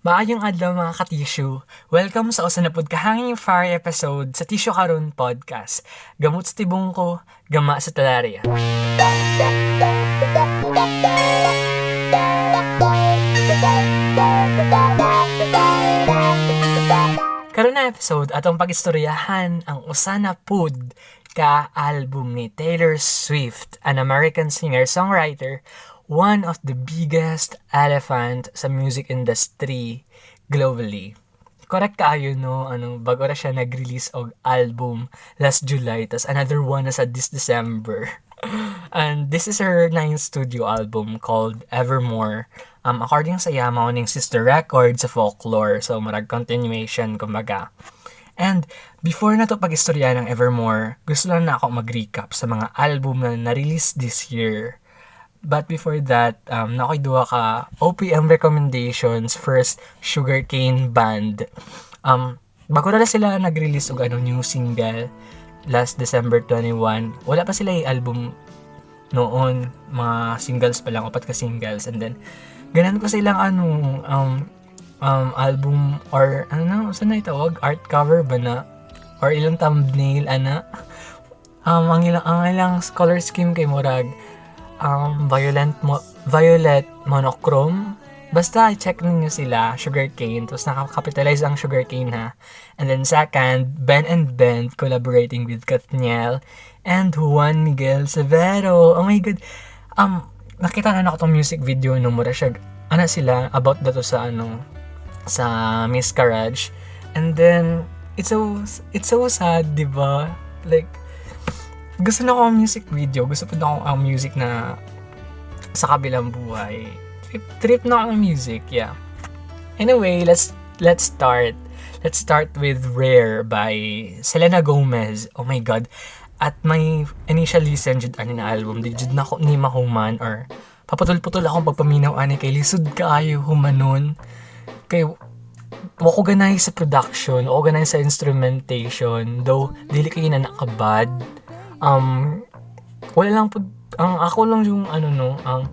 Maayong adlaw, mga katisyo. Welcome sa usa na pud kahanging fire episode sa Tisyo Karon Podcast. Gamot sa tibong ko, gama sa talaria. Karon na episode, atong pagistoryahan ang usa na pud ka album ni Taylor Swift, an American singer-songwriter, one of the biggest elephant sa music industry globally. Correct kaayo, no? Ano, bago ra siya nag-release og album last July, tas another one na sa this December. And this is her ninth studio album called Evermore. According sa iya, mao ning sister record sa Folklore. So, murag continuation, kumbaga. And before na to pag-istorya ng Evermore, gusto lang na ako mag-recap sa mga album na na-release this year. But before that, naa ko'y duha ka OPM recommendations. First, Sugarcane Band. Bago na sila nag-release og ano, new single last December 21. Wala pa sila yung album noon. Mga singles pa lang, upat ka singles. And then, ganahan ko silang ano, album or ano na, saan na itawag? Art cover ba na? Or ilang thumbnail, ana? Ang ilang color scheme kay murag violet monochrome. Basta check ninyo sila, Sugarcane. Tapos naka-capitalize ang Sugarcane ha. And then second, Ben and Ben collaborating with Kathniel and Juan Miguel Severo. Oh my God. Nakita na nako tong music video no, mura siya ana sila about dato sa ano, sa miscarriage. And then it's so sad, 'di ba? Like, gusto na ako ang music video, gusto pa ako ang music na sa kabilang buhay. Trip, trip na ako ang music, yeah. Anyway, let's start. Let's start with Rare by Selena Gomez. Oh my God. At my initial listen jud ani na album, di jud nako ni mahuman or paputol-putol akong pagpaminaw ani kay lisod kaayo humanon. Kay wa ko ganahi sa production, wa ko ganahi sa instrumentation, though dili kay na nakabad. Wala lang pud ang ako lang yung ano no, ang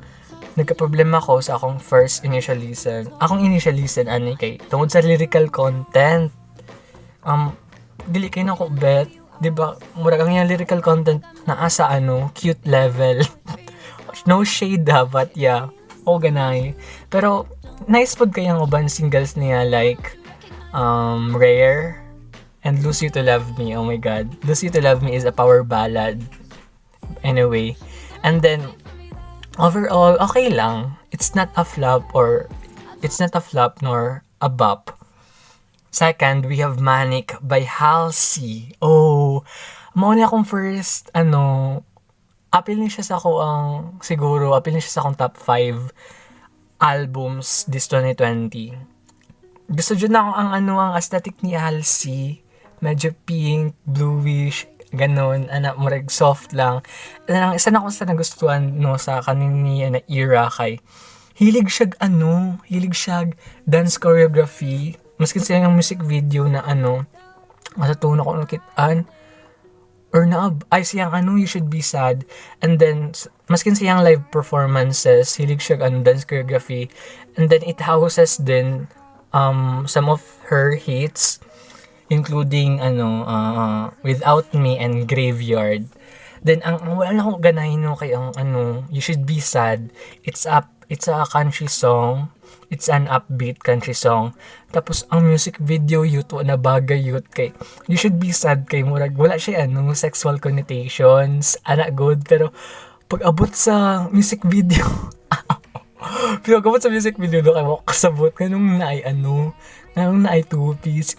nagka-problema ko sa akong first initial listen. Akong initial listen ani kay tungod sa lyrical content. Dili kay nako bet, 'di ba? Murag ang iyang lyrical content naa sa ano, cute level. No shade ha, but yeah. O ganahi. Pero nice pod kay ang uban singles niya like Rare and Lose You to Love Me. Oh my God. Lose You to Love Me is a power ballad. Anyway, and then overall okay lang. It's not a flop nor a bop. Second, we have Manic by Halsey. Oh, mao ni akong first ano, apil ni siya sa ako ang siguro apil ni siya sa akong top 5 albums this 2020. Gusto jud na ako ang ano, ang aesthetic ni Halsey. Medyo pink, bluish, ganon, ana, murag soft lang. And ang isa na ko sa nagustuhan no sa kanin niya na era kay hilig siya ano, hilig siya dance choreography. Maskin sa iyang music video na ano, masa ko nakitaan or na ay siyang ano, You Should Be Sad. And then maskin siyang live performances, hilig siya ano, dance choreography. And then it houses din some of her hits, including ano, Without Me and Graveyard. Then ang wala na akong ganahin no kay ang ano, You Should Be Sad. It's a country song. It's an upbeat country song. Tapos ang music video yut na bagay yut kay You Should Be Sad kay murag wala siya ano, sexual connotations ana good, pero pag abot sa music video, pero pag abot sa music video do kay wa kasabot nganong naay ano, nganong naay two piece.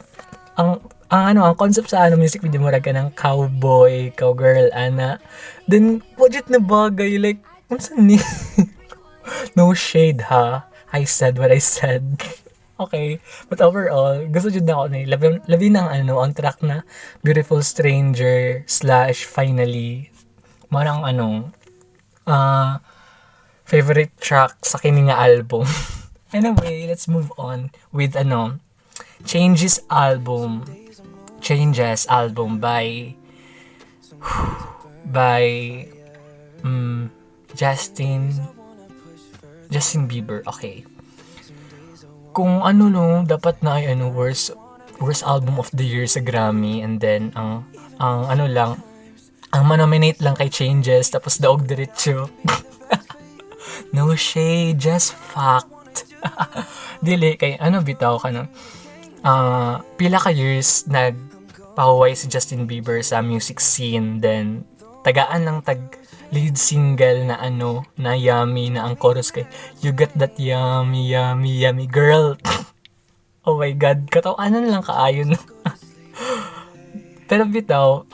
Ang ano, ang concept sa ano, music video, murag ka ng cowboy, cowgirl ana. Then budget na bagay, like unsa ni? No shade ha. I said what I said. Okay. But overall, gusto jud na ako ni. Labi ng ano, on track na Beautiful Stranger slash Finally. Marang ano, favorite track sa kini nga album. Anyway, let's move on with ano, Changes album. Changes album by Justin Bieber. Okay. Kung ano no, dapat na ay ano, worst album of the year sa Grammy, and then ang ano lang, ang manominate lang kay Changes, tapos daog diretso. No shade, just fact. Dili kay ano bitaw ka no. Pila ka years nagpahuway si Justin Bieber sa music scene, then tagaan lang tag lead single na ano na "Yummy" na ang chorus kay "You got that yummy, yummy, yummy girl." Oh my God, katawanan lang kaayon. Pero bitaw,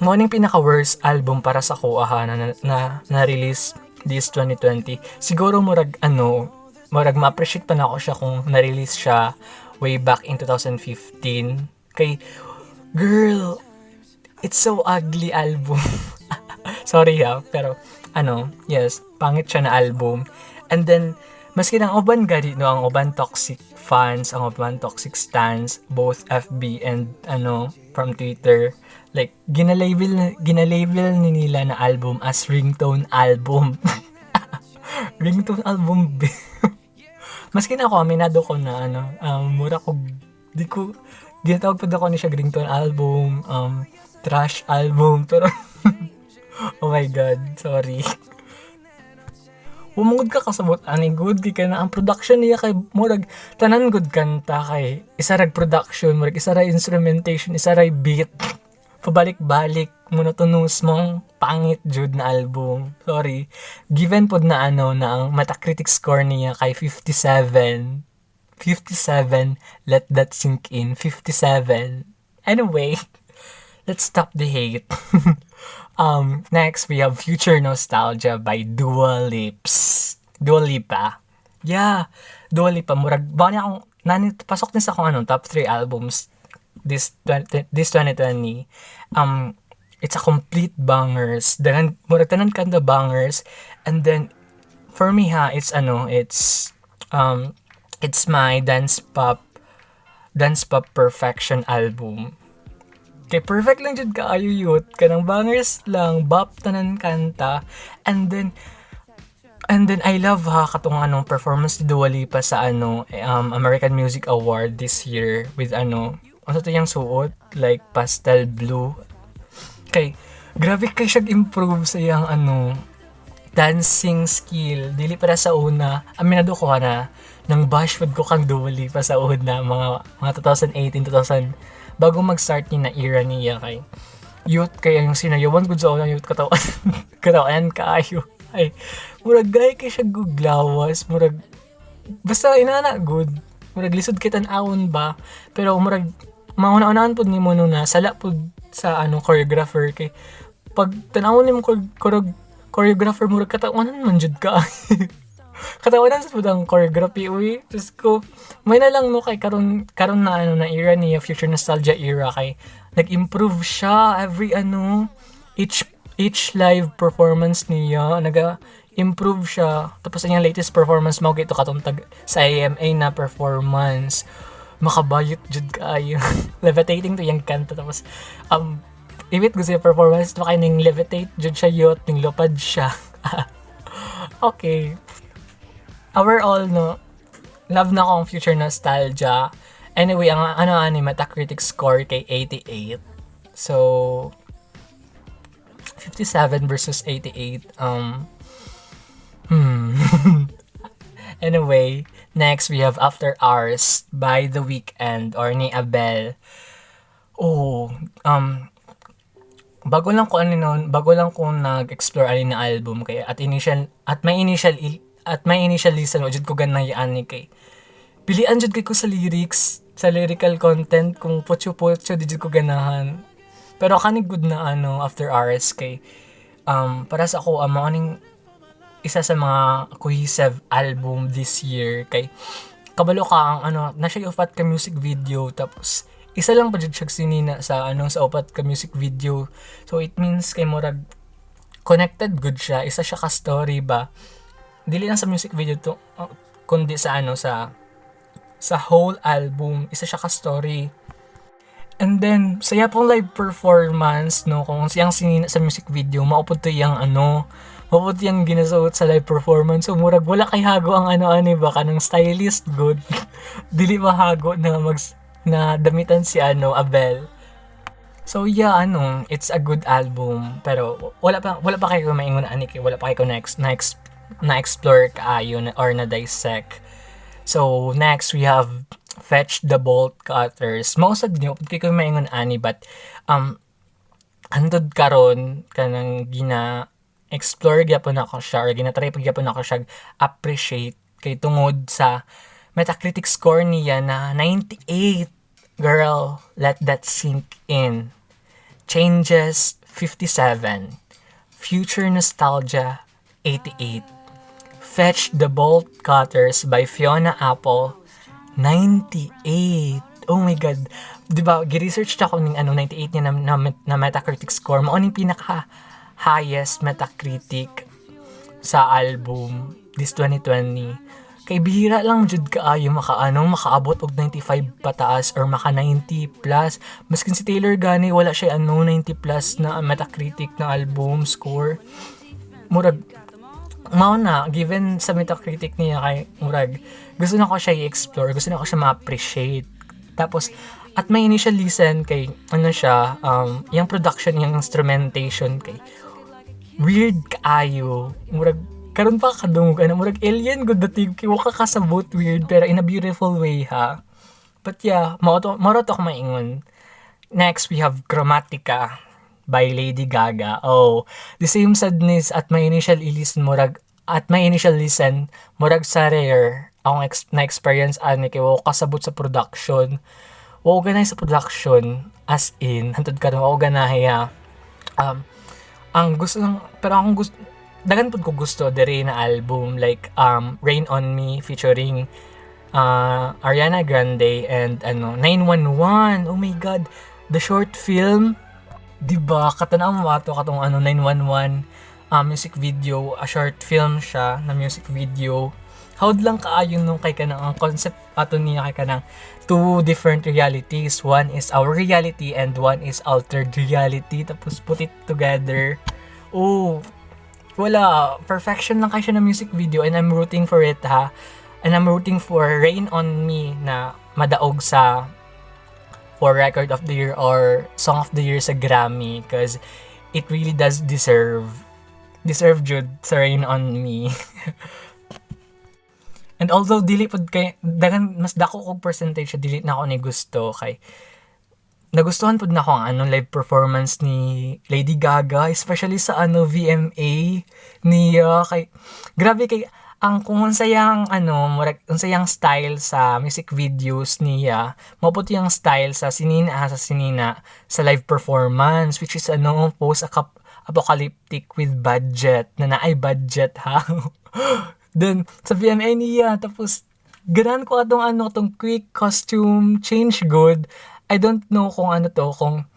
mao ning pinaka worst album para sa ko aha, na release this 2020. Siguro murag ano, murag ma-appreciate pa nako siya kung na-release siya way back in 2015. Kay girl, it's so ugly album. Sorry ha, pero ano, yes, pangit siya na album. And then, maski ang uban gani no, ang uban toxic fans, ang uban toxic stans, both FB and ano, from Twitter, like, ginalabel ni nila na album as ringtone album. Ringtone album. Maski na ako, aminado ko na ano, mura ko, di ko, ginatawag pa ako ni siya ringtone album, trash album, pero, oh my God, sorry. Umungod ka kasabot ani good kay kana ang production niya kay murag tanan good kanta kay isa rag production, murag isa ra instrumentation, isa ra beat, pabalik-balik, monotonous mong pangit jud na album. Sorry. Given pod na ano na ang Metacritic score niya kay 57. 57. Let that sink in. 57. Anyway, let's stop the hate. Next, we have Future Nostalgia by Dua Lips. Dua Lipa. Yeah, Dua Lipa. Murag, ba niya akong, nani, pasok din sa akong ano, top 3 albums this 2020. It's a complete bangers. Dagan, murag tanan kanta bangers. And then, for me ha, it's ano, it's my dance pop perfection album. Kay perfect lang jud kaayo yut, kanang bangers lang, bop tanan kanta. And then I love ha katong anong performance ni Dua Lipa sa ano American Music Award this year with ano, ano to yung suot, like pastel blue. Kay grabe kay siya improve sa iyang ano dancing skill. Dili para sa una. Aminado ko ha na nang bash pud ko kang Dua Lipa sa una, mga 2018, 2000, bago mag-start ni na era niya, kay youth kay yung sinayawan gud sa una youth, katawan katawan kaayo. Ay, murag gay kay siya guglawas, murag basta inana good, murag lisod kay tan-awon ba, pero murag mauna-unaan pud nimo no na sala pud sa ano choreographer, kay pag tan-awon nimo choreographer, murag katawanan man jud ka, katawanan sa pud ang choreography. Uy, Diyos ko, may na lang no, kay karon karon na ano na era niya, Future Nostalgia era, kay nag-improve siya every ano, each live performance niya naga improve siya. Tapos ang latest performance mao kay to katong tag sa AMA na performance, makabayot jud kaayo, levitating to yung kanta. Tapos ibit ko sa performance to kay ning levitate jud siya yot, ning lupad siya. Okay, overall no, love na akong Future Nostalgia. Anyway, ang ano ani Metacritic score kay 88. So 57 versus 88. Anyway, next we have After Hours by The Weeknd or ni Abel. Oh, bago lang ko ano noon, bago lang ko nag-explore ani na album kay at may initial listen, wa jud ko ganay ani, kay pilian jud kay ko sa lyrics, sa lyrical content, kung potyo-potyo, di jud ko ganahan. Pero kani good na ano After Hours kay para sa ako ang mao ning isa sa mga cohesive album this year, kay kabalo ka ang ano na siya upat ka music video, tapos isa lang pa jud siya sinina sa ano sa upat ka music video. So it means kay murag connected good siya, isa siya ka story ba, dili lang sa music video to kundi sa ano sa whole album, isa siya ka story. And then sa pong live performance no, kung siyang sinina sa music video, mao pud to iyang ano Mao pud yang ginasuot sa live performance. So murag wala kay hago ang ano ani ba, kanang stylist good. Dili mahago na mag na damitan si ano Abel. So yeah, ano, it's a good album, pero wala pa kayo maingon ani kay wala pa kayo next next na explore kaayo na, or na dissect. So next we have Fetch the Bolt Cutters. Mao sad niyo kay ko maingon ani, but hantod karon kanang gina explore gyapon ako siya or gina-try pa gyapon ako siya appreciate kay tungod sa Metacritic score niya na 98. Girl, let that sink in. Changes 57. Future Nostalgia 88. Fetch the Bolt Cutters by Fiona Apple 98. Oh my God. 'Di ba, gi-research ako ning ano 98 niya na Metacritic score. Mao ning pinaka highest Metacritic sa album this 2020. Kay bihira lang jud kaayo makaano makaabot og 95 pataas or maka 90 plus. Maskin si Taylor gani, wala siya ano 90 plus na Metacritic na album score. Murag mao na given sa Metacritic niya kay murag gusto na ko siya i-explore, gusto na ko siya ma-appreciate. Tapos at my initial listen kay ano siya, yung production, yung instrumentation kay weird kaayo. Murag karon pa kadungog ano, murag alien gud dating kay wa ka kasabot, weird pero in a beautiful way ha. But yeah, mao to ako maingon. Next we have Chromatica by Lady Gaga. Oh, the same sadness at my initial listen, murag at my initial listen murag sa Rare akong na-experience ani kay wa ko kasabot sa production. Wa ko ganahi sa production, as in hantod karon wa ko ganahi ha. Ang gusto lang pero akong gusto, daghan pud ko gusto diri na album, like Rain on Me featuring Ariana Grande and ano 911. Oh my God, the short film, 'di ba? Katanaw mo ato katong ano 911 music video, a short film siya na music video. Hawd lang kaayo nung kay kanang ang concept ato niya kay kanang two different realities. One is our reality and one is altered reality. Tapos put it together. Oh, wala. Perfection lang kay siya na music video and I'm rooting for it ha. And I'm rooting for Rain on Me na madaog sa for Record of the Year or Song of the Year sa Grammy because it really does deserve jud sa Rain on Me. And although dili pud kay daghan, mas dako kog percentage sa dili na ako ni gusto, kay nagustuhan pud nako ang ano live performance ni Lady Gaga, especially sa ano VMA niya, kay grabe kay ang kung unsayang ano murag unsayang style sa music videos niya, mao pud yang style sa sinina sa live performance, which is ano post apocalyptic with budget na naay budget ha. Then sa VMA niya, tapos ganahan ko atong ano tong quick costume change good. I don't know kung ano to, kung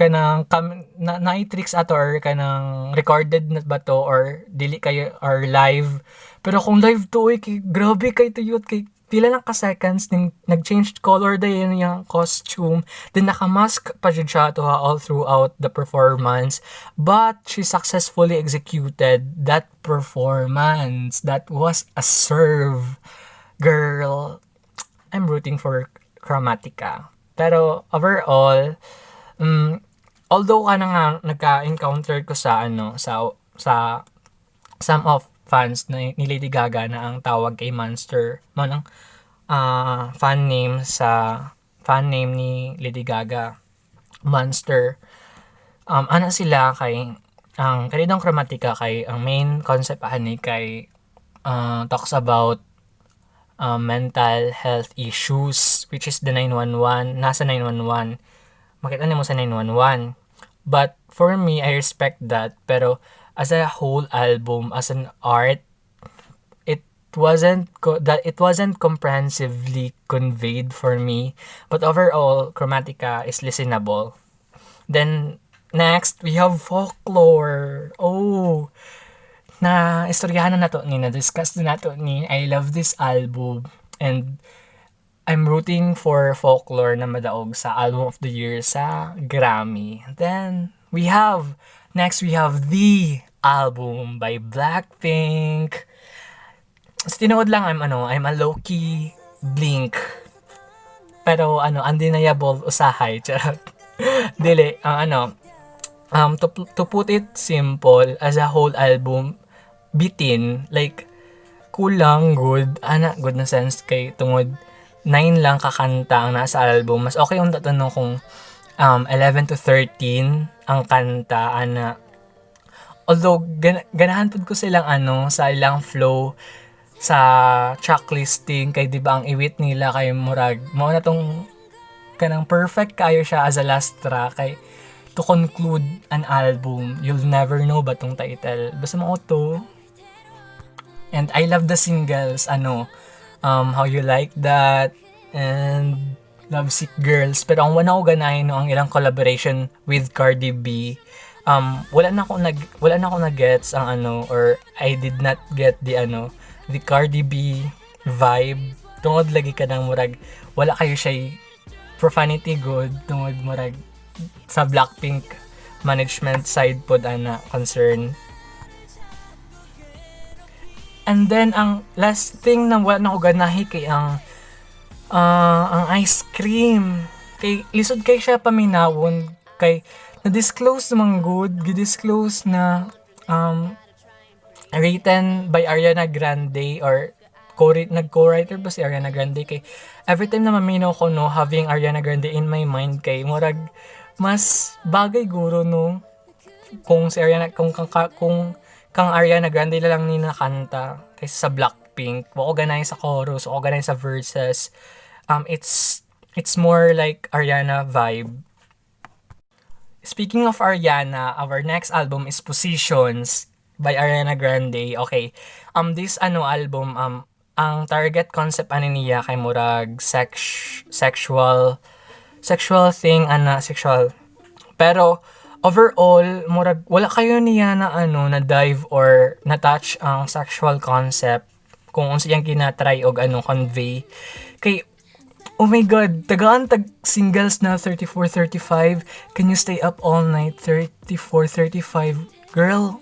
kanang na naay tricks ato or kanang recorded na ba to or dili kayo or live. Pero kung live to, oy, kay, grabe kay tuyot kay pila lang ka seconds ning nag-change color dayon yung costume. Then naka-mask pa jud siya to ha, all throughout the performance. But she successfully executed that performance. That was a serve. Girl, I'm rooting for Chromatica. Pero overall, although kana nga nagka-encounter ko sa ano sa some of fans na, ni Lady Gaga na ang tawag kay Monster, mao nang fan name sa fan name ni Lady Gaga, Monster. Ana sila kay ang kanidong Chromatica kay ang main concept ani kay talks about mental health issues, which is the 911, nasa 911, makita nimo sa 911. But for me, I respect that, pero as a whole album, as an art, it wasn't comprehensively conveyed for me. But overall, Chromatica is listenable. Then next we have Folklore. Oh, na istoryahan na nato ni, na discuss na nato ni. I love this album and I'm rooting for Folklore na madaog sa Album of the Year sa Grammy. Then we have next we have the album by Blackpink. Sa tinuod lang, I'm a low-key Blink. Pero ano, undeniable usahay, charot. Dili, ang ano, to put it simple, as a whole album, bitin, like, kulang good, ana, good na sense kay tungod 9 lang kakanta ang nasa album. Mas okay yung tatanong kung 11 to 13 ang kanta, ana. Although, ganahan pud ko silang ano, sa ilang flow sa track listing kay di ba ang iwit nila kay murag mao na tong kanang perfect kayo siya as a last track kay to conclude an album. "You'll Never Know" ba tong title? Basta mao to. And I love the singles, ano, "How You Like That" and "Lovesick Girls." Pero ang wala ko ganahin, no, ang ilang collaboration with Cardi B. Wala na ako na gets ang ano, or I did not get the ano, the Cardi B vibe tungod lagi ka ng murag wala kayo siya profanity good tungod murag sa Blackpink management side pod ana concern. And then ang last thing na wala na ko ganahi kay ang "Ice Cream." Kay lisod kay siya paminawon kay na-disclose naman good, gi-disclose na written by Ariana Grande or co nag-co-writer ba si Ariana Grande, kay every time na maminaw ko, no, having Ariana Grande in my mind kay murag mas bagay guro, no, kung si Ariana kung kang Ariana Grande lang ni nakanta kaysa sa Blackpink. Wa ko ganahin sa chorus, wa ko ganahin sa verses. It's more like Ariana vibe. Speaking of Ariana, our next album is "Positions" by Ariana Grande. Okay. This ano album, ang target concept ani niya kay murag sex sexual sexual thing ana, sexual. Pero overall, murag wala kayo niya na ano, na dive or na touch ang sexual concept kung unsa iyang gina-try og ano, convey. Kay oh my God, tagaan tag singles na 34 35, "Can You Stay Up All Night", 34 35, girl.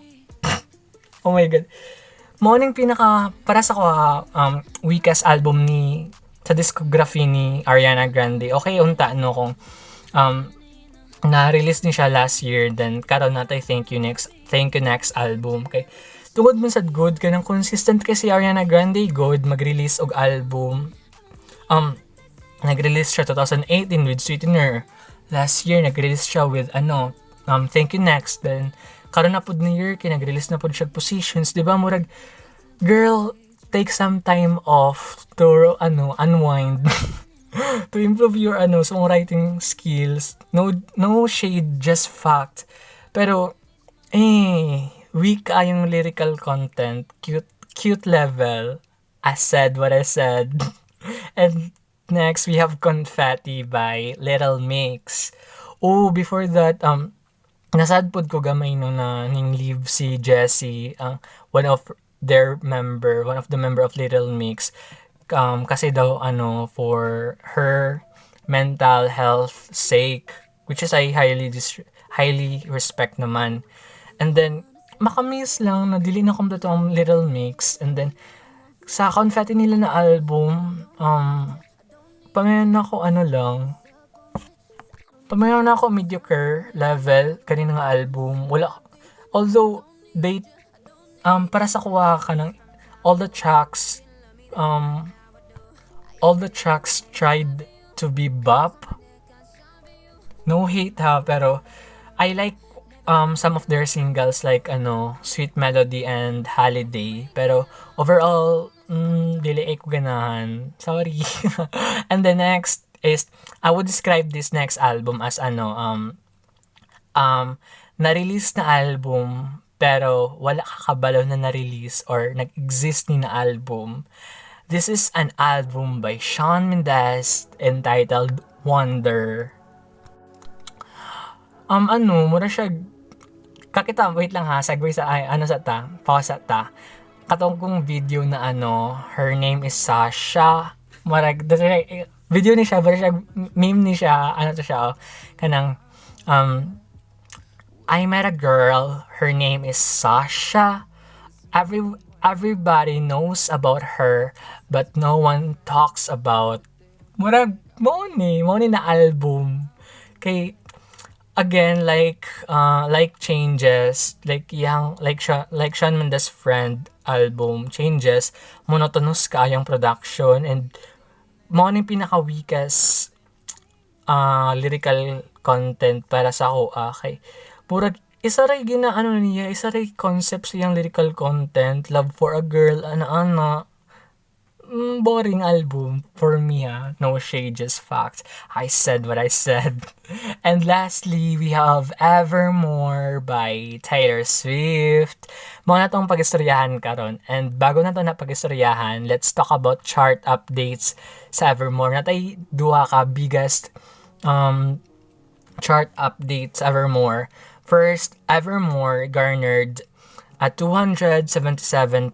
Oh my God. Mao ning pinaka para sa ko weakest album ni sa discography ni Ariana Grande. Okay unta, no, kung na-release ni siya last year, then karon natay Thank You Next album, kay tungod man sad good kanang consistent kay si Ariana Grande good mag-release og album. Nag-release siya 2018 with "Sweetener". Last year nag-release siya with ano, "Thank You Next". Then karon na pud ni year kay nag-release na pud siya "Positions", di ba? Murag, girl, take some time off to ano, unwind, to improve your ano, songwriting skills. No shade, just fact. Pero eh weak yung lyrical content. Cute cute level. I said what I said. And next we have "Confetti" by Little Mix. Oh, before that, nasad pod ko gamay, no, na ning leave si Jessie, ang one of their member, one of the member of Little Mix, kasi daw ano, for her mental health sake, which is I highly respect naman. And then makamiss lang na dili na kompleto ang Little Mix. And then sa "Confetti" nila na album, pamayon ako ano lang, pamayon na ako mediocre level kanina nga album. Wala, although they para sa kuha ka ng all the tracks tried to be bop. No hate ha, pero I like some of their singles like ano, "Sweet Melody" and "Holiday". Pero overall, dili ay ko ganahan. Sorry. And the next is, I would describe this next album as ano, na-release na album pero wala kakabalo na na-release or nag-exist ni na album. This is an album by Shawn Mendes entitled "Wonder". Ano, mura siya kakita, wait lang ha, segue sa, ay, ano sa ta, pause sa ta. Katong kong video na ano, her name is Sasha. Marag, video ni siya, pero siya, meme ni siya, ano to siya, oh, kanang, I met a girl, her name is Sasha. Everybody knows about her, but no one talks about. Murag mao ni na album. Kay again, like Changes, like yang like siya, like Shawn Mendes Friend album Changes, monotonous kaayong production and mao ni pinaka weakest lyrical content para sa ako, kay murag isa ray gina ano niya, isa ray concept sa iyang lyrical content, love for a girl, ana ana. Boring album for me, ha. No shade, just facts. I said what I said. And lastly, we have Evermore by Taylor Swift. Mao na tong pag-istoryahan karon. And bago na to na pag-istoryahan, let's talk about chart updates sa Evermore. Naa tay duha ka biggest chart updates Evermore. First, Evermore garnered at 277.6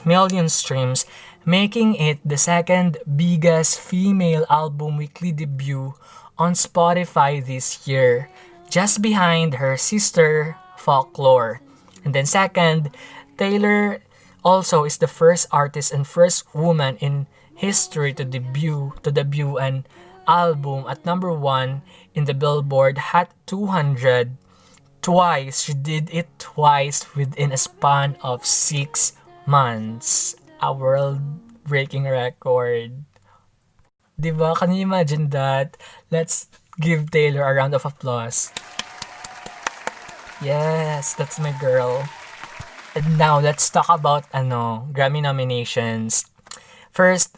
million streams, making it the second biggest female album weekly debut on Spotify this year, just behind her sister Folklore. And then second, Taylor also is the first artist and first woman in history to debut an album at number one in the Billboard Hot 200 twice. She did it twice within a span of 6 months. A world-breaking record. Diba? Can you imagine that? Let's give Taylor a round of applause. Yes, that's my girl. And now let's talk about ano, Grammy nominations. First,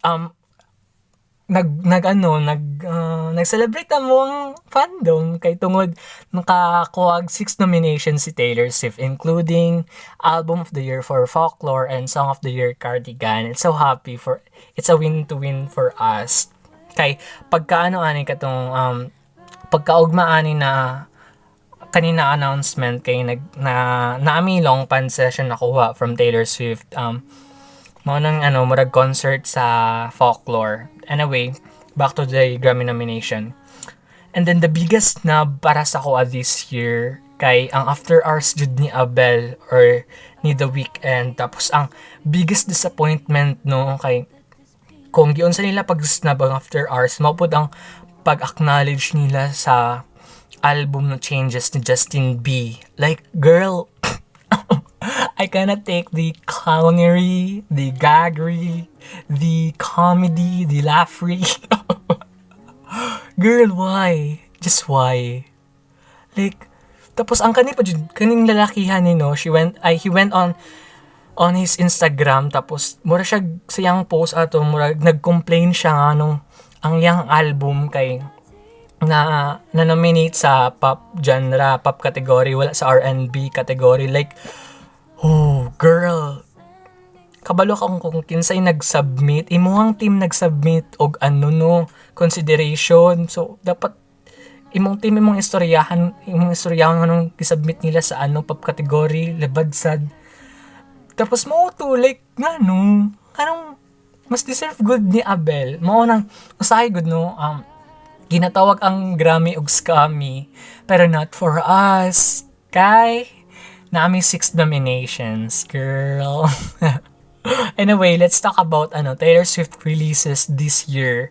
nag nag ano nag nag-celebrate na mo ang fandom kay tungod nakakuha six nominations si Taylor Swift, including Album of the Year for Folklore and Song of the Year Cardigan. It's so happy for it's a win to win for us. Kay pagkaano ani katong pagkaugma ani na kanina announcement, kay nag na naami Long Pond session nakuha from Taylor Swift, mao nang ano, murag concert sa Folklore. Anyway, back to the Grammy nomination. And then the biggest snub para sa akoa this year kay ang After Hours jud ni Abel or ni The Weeknd. Tapos ang biggest disappointment, no, kay kung giunsa nila pag snub ang After Hours, mao pud ang pag-acknowledge nila sa album na Changes ni Justin B. Like, girl, I cannot take the clownery, the gaggery, the comedy, the laughery. Girl, why? Just why? Like, tapos ang kani pa jud, kaning lalakihan ni, no, she went, ay, he went on his Instagram, tapos mura siya sa iyang post ato, mura nag-complain siya nga nung ang iyang album kay na na-nominate sa pop genre, pop category, wala sa R&B category. Like, oh, girl, kabalo ka kung kinsay nag-submit, imuhang team nag-submit og ano, no, consideration. So, dapat imong team imong istoryahan anong gisubmit nila sa ano, pop category, lebad sad. Tapos mo to, like, nga no, anong mas deserve gud ni Abel. Mao nang usahay gud, no, ginatawag ang Grammy og scammy, pero not for us. Kay naami six nominations, girl. Anyway, let's talk about ano, Taylor Swift releases this year.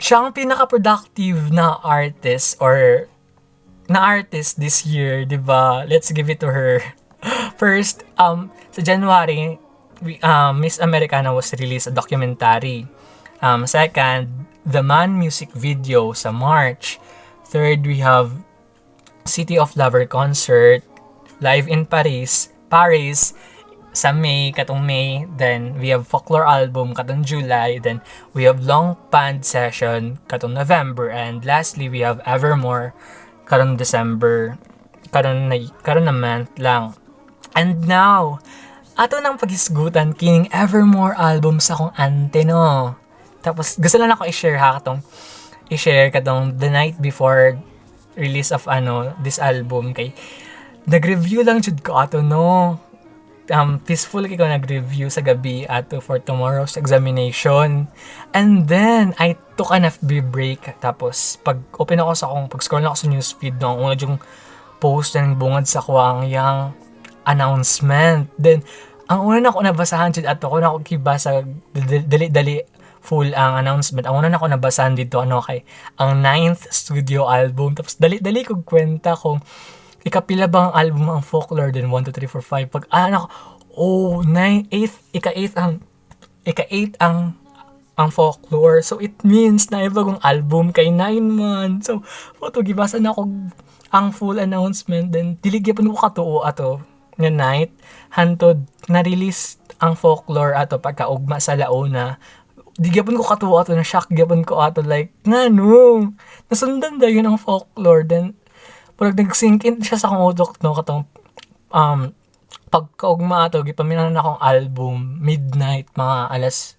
Siya ang pinaka-productive na artist or na artist this year, 'di ba? Let's give it to her. First, sa January, Miss Americana was released, a documentary. Second, The Man music video sa March. Third, we have City of Lover concert live in Paris sa May, katong May. Then, we have Folklore album, katong July. Then, we have Long Pond session, katong November. And lastly, we have Evermore, karon December. Karon na month lang. And now, ato nang paghisgutan kining Evermore album sa akong ante, no. Tapos, gusto lang ako i-share ha, katong i-share katong the night before release of ano, this album, kay nag-review lang jud ko ato, no. Peaceful kay ko nag-review sa gabi ato for tomorrow's examination. And then, I took an FB break. Tapos, pag open ako sa akong, pag scroll na ako sa newsfeed, no, ang una yung post na bungad sa kuang yang announcement. Then, ang una na ako nabasahan jud ato ko na ako gibasa dali-dali full ang announcement. Ang una na ako nabasahan dito ano kay ang ninth studio album. Tapos dali-dali kog kwenta kung ikapila bang album ang Folklore, then 1, 2, 3, 4, 5. Pag ano, oh, 9, 8, ika-8 ang Folklore. So, it means na bagong album kay 9 months. So, photo, gibasa na ako ang full announcement. Then, dili gyapon ko katuo ato nga night. Hantod, na-release ang Folklore ato pagkaugma sa launa. Di gyapon ko katuo ato, na shock gyapon ko ato, like ngano nasundan dayon ang Folklore. Then parang nag-sink in siya sa akong utok, no, katong pagkaugma ato, gipaminaw na akong album midnight, mga alas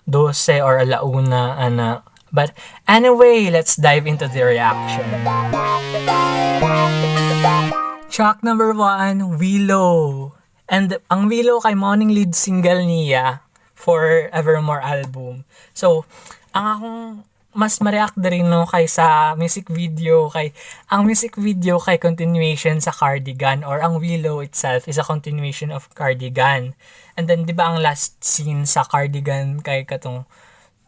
12 or alauna ana. But anyway, let's dive into the reaction. Track number 1, Willow. And ang Willow kay mao ning lead single niya for Evermore album. So, ang akong mas ma-react din no kay sa music video, kay ang music video kay continuation sa Cardigan, or ang Willow itself is a continuation of Cardigan. And then, di ba, ang last scene sa Cardigan kay katong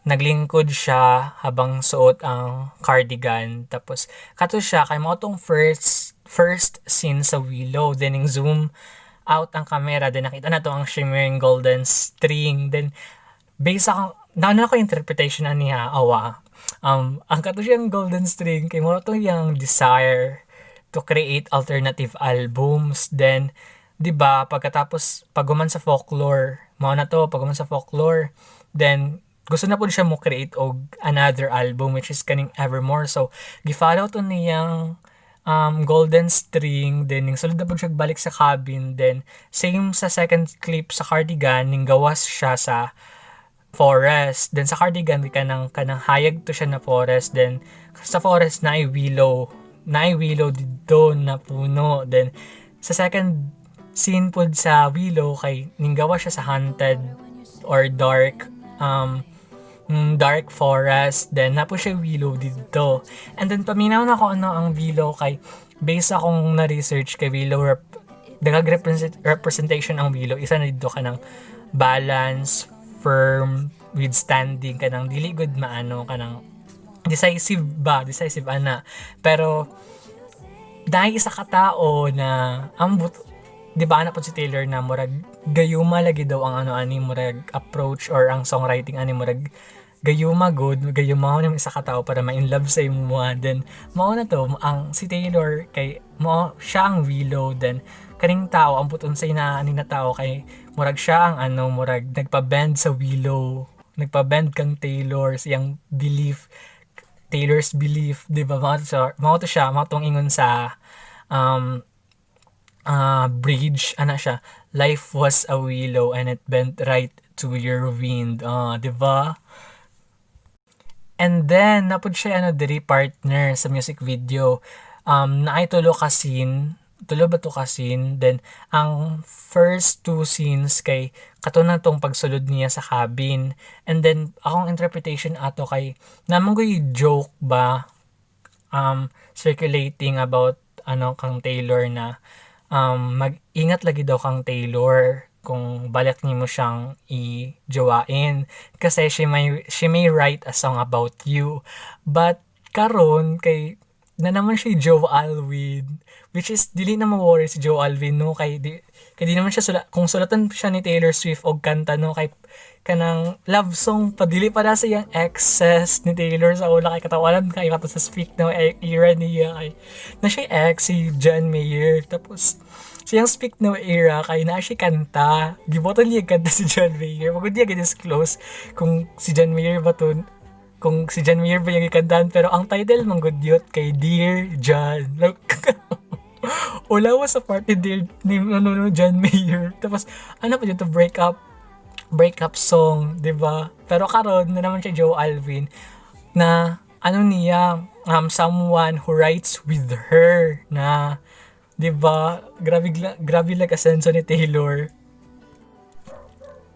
naglingkod siya habang suot ang cardigan. Tapos kato siya kay mao tong first first scene sa Willow. Then ning zoom out ang camera, then nakita na to ang shimmering golden string. Then based sa na ano ko interpretation na niya awa, ang kato siyang golden string kay mao to yung desire to create alternative albums. Then, 'di ba, pagkatapos paghuman sa Folklore, mao na to, paghuman sa Folklore, then gusto na pud siya mo create og another album, which is kaning Evermore. So gi-follow to niyang golden string, then ning sulod na pud siya balik sa cabin. Then same sa second clip sa Cardigan, ning gawas siya sa forest. Then sa Cardigan kanang hayag to siya na forest. Then sa forest naay willow didto na puno. Then sa second scene pud sa Willow kay ninggawa siya sa haunted or dark forest. Then naa po siya willow didto. And then paminaw na ko ano ang willow kay based akong na-research kay willow daghang representation ang willow. Isa na didto kanang balance, firm, withstanding, kanang dili good maano, kanang decisive ba, decisive ana. Pero dahil isa ka tao na ambot, di ba, ana po si Taylor na murag gayuma lagi daw ang ano ani, murag approach or ang songwriting ani, murag gayuma good, gayuma mo isa ka tao para ma-in love sa imo. Then mao na to ang si Taylor kay mo siya ang willow. Then kaning tao ang puton sa ina ani na tao kay murag siya ang ano, murag nagpa-bend sa willow, nagpa-bend kang Taylor siyang belief, Taylor's belief, di ba? Mao to siya, mao tong ingon sa bridge, ana siya, "Life was a willow and it bent right to your wind." Ah, di ba? And then, naa pod siya ano diri partner sa music video. Naay tulo ka scene, tulo ba to ka scene? Then, ang first two scenes kay kato na tong pagsulod niya sa cabin. And then, akong interpretation ato kay naa man goy joke ba circulating about ano kang Taylor na mag-ingat lagi daw kang Taylor kung balak nimo siyang i-jowain kasi she may write a song about you. But karon kay naa naman siya Joe Alwyn, which is dili na ma-worry si Joe Alwyn, no, kay di naman siya sula, kung sulatan siya ni Taylor Swift og kanta, no, kay kanang love song pa, dili pa na sa iyang exes ni Taylor sa una, kay katawanan kay kato sa Speak Now era niya kay na siya ex si John Mayer. Tapos siyang Speak Now era kay na siya kanta, gibotan niya kanta si John Mayer. Wag niya disclose kung si John Mayer ba to, kung si John Mayer ba yung ikantahan, pero ang title man gud yun kay Dear John. Like, wala wa sa part ni Dear ni ano, no, John Mayer. Tapos ano pa dito, break up song, 'di ba? Pero karon na naman siya Joe Alwyn na ano niya, someone who writes with her na, 'di ba? Grabe grabe like asenso ni Taylor.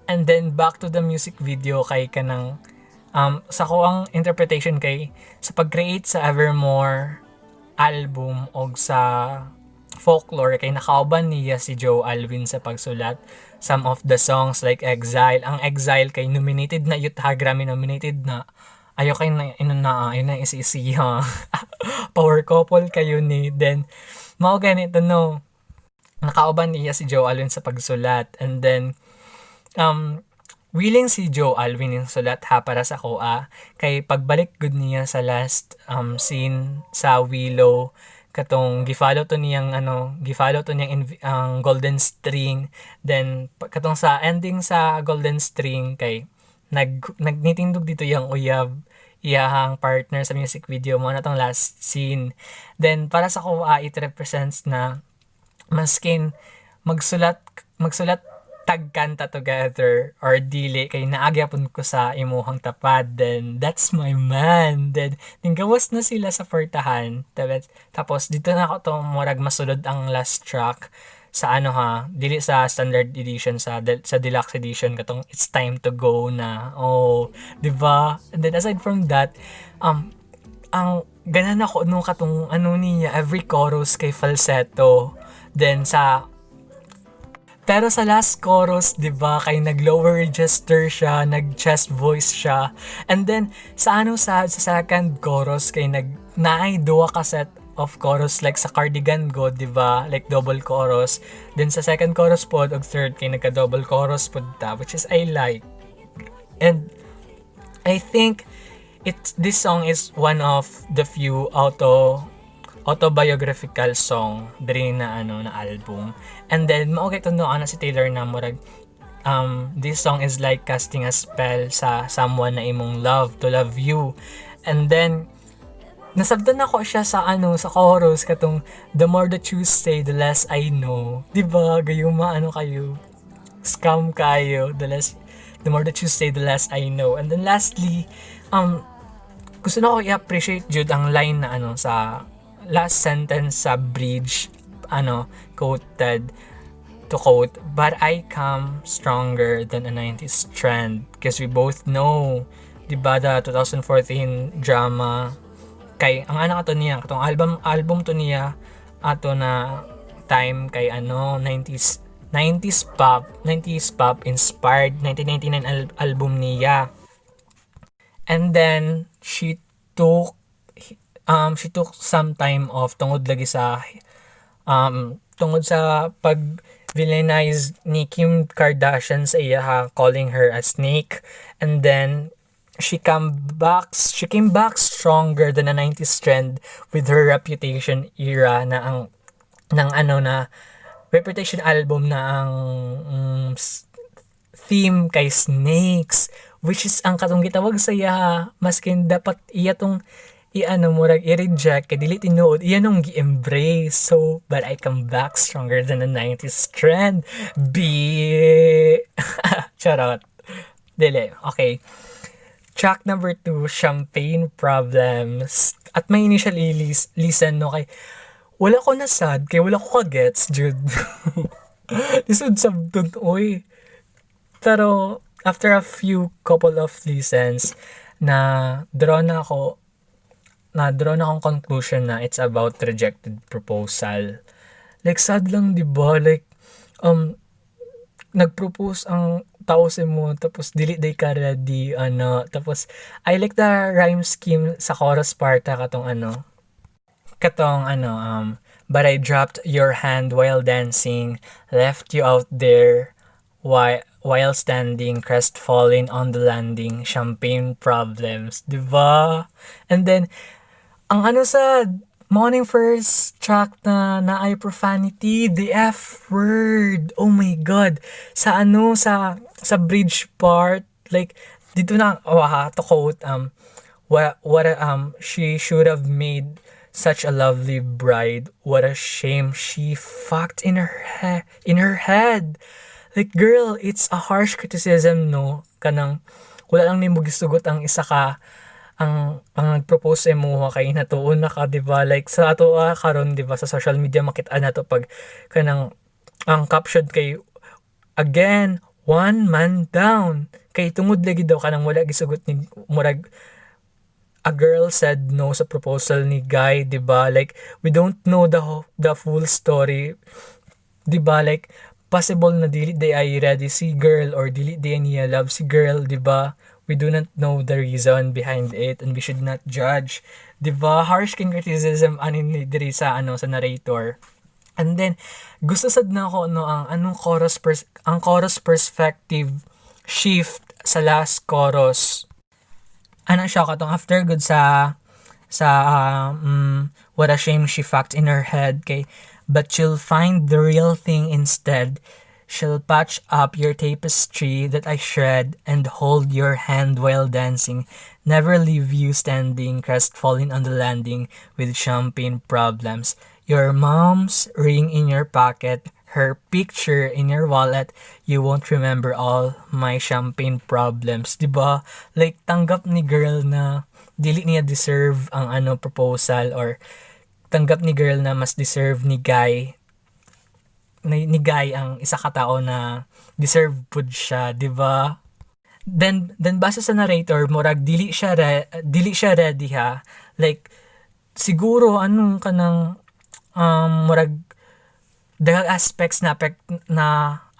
And then back to the music video kay kanang sa ko ang interpretation kay sa pag-create sa Evermore album og sa Folklore kay nakauban niya si Joe Alwyn sa pagsulat some of the songs like Exile. Ang Exile kay nominated na yut ha, Grammy nominated na. Ayo kay na ino na ayo na isi ha. Power couple kayo ni. Then mao ganito, no. Nakauban niya si Joe Alwyn sa pagsulat and then willing si Joe Alwyn yung sulat ha, para sa akoa kay pagbalik gud niya sa last scene sa Willow, katong gifollow to niyang ano, gifollow to niyang ang Golden String. Then katong sa ending sa Golden String kay nagnitindog dito yung uyab, iyahang partner sa music video mo na tong last scene. Then para sa akoa, it represents na maskin magsulat magsulat tagkanta together or dili, kay naagyapon ko sa imuhang tapad. Then that's my man. Then ninggawas na sila sa portahan. Tapos dito na ako to murag masulod ang last track sa ano ha, dili sa standard edition, sa deluxe edition, katong "It's Time to Go" na. Oh, di ba? And then aside from that, ang ganan ako no katong ano niya, every chorus kay falsetto. Then sa pero sa last chorus, 'di ba, kay nag-lower register siya, nag-chest voice siya. And then sa ano, sa second chorus kay nag naay duha ka set of chorus like sa Cardigan go, 'di ba? Like double chorus. Then sa second chorus pod ug third kay nagka-double chorus pod ta, which is I like. And I think it this song is one of the few autobiographical song diri na ano na album. And then mao kay no ana si Taylor na murag this song is like casting a spell sa someone na imong love to love you. And then nasabtan ako siya sa ano, sa chorus, katong "The more that you say, the less I know." 'Di ba? Gayuma ano kayo? Scam kayo. The more that you say, the less I know. And then lastly, gusto na ko i-appreciate jud ang line na ano sa last sentence sa bridge, ano, quoted, to quote, "But I come stronger than a 90s trend," because we both know, 'di ba, the 2014 drama kay ang anak ato niya, katong album album to niya ato na time kay ano, 90s 90s pop, 90s pop inspired 1999 album niya. And then she took some time off tungod lagi sa tungod sa pag villainize ni Kim Kardashian sa iya, calling her a snake. And then she came back stronger than a 90s trend with her Reputation era na ang ng ano na Reputation album na ang theme kay snakes, which is ang katong gitawag sa iya, maskin dapat iya tong i-ano, murag i-reject kay dili tinuod, iya nung gi-embrace. So, "But I come back stronger than a 90s trend." B charot, dili. Okay, track number 2, Champagne Problems. At my initial listen no, kay wala ko na sad kay wala ko ka-gets jud. Lisod sabton oy. Pero after a few couple of listens, na draw na akong conclusion na it's about rejected proposal. Like sad lang, 'di ba? Like nag-propose ang tao sa mo tapos dili day ka ready ano. Tapos I like the rhyme scheme sa chorus part ha, katong ano "But I dropped your hand while dancing, left you out there while standing, crestfallen on the landing, champagne problems," 'di ba? And then ang ano sa morning first track na naay profanity, the F word. Oh my God. Sa ano, sa bridge part, like dito na, oh, ha, to quote, "What she should have made such a lovely bride. What a shame she fucked in her head." Like, girl, it's a harsh criticism, no? Kanang wala lang nimo gisugot ang isa ka ang nag-propose sa imuha kay natuon na ka, 'di ba? Like sa ato karon, 'di ba, sa social media makita nato pag kanang ang caption kay "Again, one man down," kay tungod lagi daw kanang wala gisugot ni murag A girl said no sa proposal ni guy, 'di ba? Like, we don't know the full story, 'di ba? Like, possible na dili diay ready si girl or dili diay niya love si girl, 'di ba? We do not know the reason behind it and we should not judge. 'Di ba? Harsh king criticism ani ni diri sa ano, sa narrator. And then gusto sad na ako, no, ang anong chorus ang chorus perspective shift sa last chorus. Ano siya, katong after good sa "What a shame," she fucked in her head, kay "But you'll find the real thing instead. She'll patch up your tapestry that I shred and hold your hand while dancing, never leave you standing crestfallen on the landing with champagne problems. Your mom's ring in your pocket, her picture in your wallet, you won't remember all my champagne problems." 'Di ba? Like, tanggap ni girl na dili niya deserve ang ano, proposal, or tanggap ni girl na mas deserve ni guy ang isa ka tao na deserve pud siya, 'di ba? Then base sa narrator, murag dili siya ready, ha. Like, siguro anong kanang murag daghang aspects na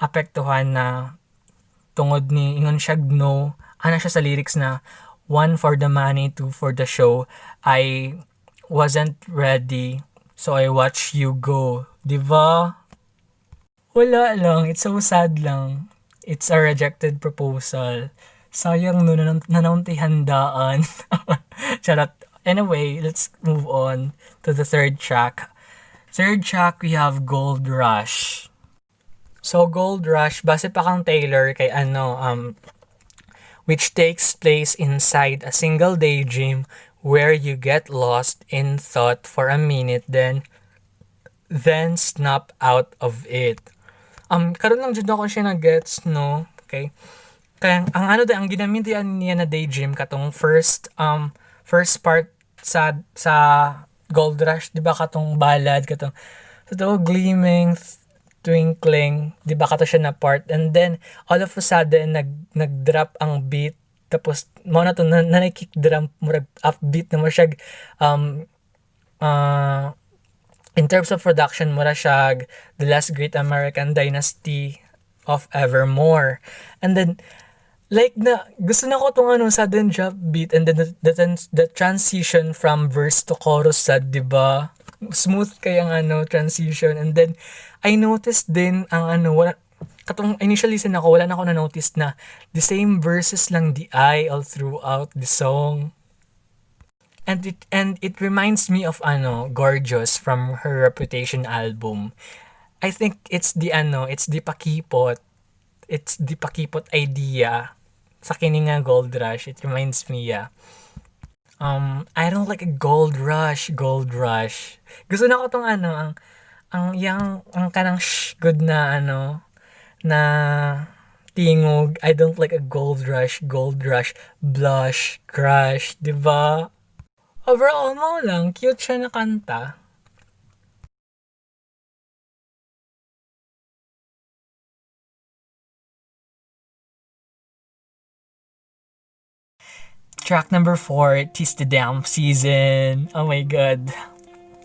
apektuhan na tungod ni ingon siya no. Ana siya sa lyrics na, "One for the money, two for the show. I wasn't ready, so I watch you go." Di ba? Wala lang, it's so sad lang. It's a rejected proposal. Sayang, no, nanaunti handaan. Charot. Anyway, let's move on to the third track. Third track, we have Gold Rush. So, Gold Rush, base pa kang Taylor kay ano, which takes place inside a single daydream where you get lost in thought for a minute, then snap out of it. Karon lang jud ako siya na-gets, no? Okay. Kaya ang ano ang ginamit niya na daydream katong first part sa Gold Rush, di ba, katong ballad, katong so gleaming, twinkling, di ba, kato siya na part, and then all of a sudden nag-drop ang beat, tapos mao na to na kick drum, murag upbeat na mo siya. In terms of production, mura siya The Last Great American Dynasty of Evermore. And then, like, na gusto na ko tong ano, sudden drop beat and then the transition from verse to chorus sad, di ba? Smooth kay ang ano, transition. And then I noticed din ang ano, wala katong initially listen ako, wala na ako na notice na the same verses lang diay all throughout the song. And it reminds me of ano, Gorgeous from her Reputation album. I think it's the ano, it's the pakipot idea sa kini nga Gold Rush. It reminds me, yeah. I don't like a gold rush, gold rush. Gusto na ko tong ano, ang yang ang kanang shh, good na ano, na tingog. I don't like a gold rush, blush, crush, 'di ba? Overall, mao lang, cute siya na kanta. Track number 4, 'Tis the Damn Season. Oh my God.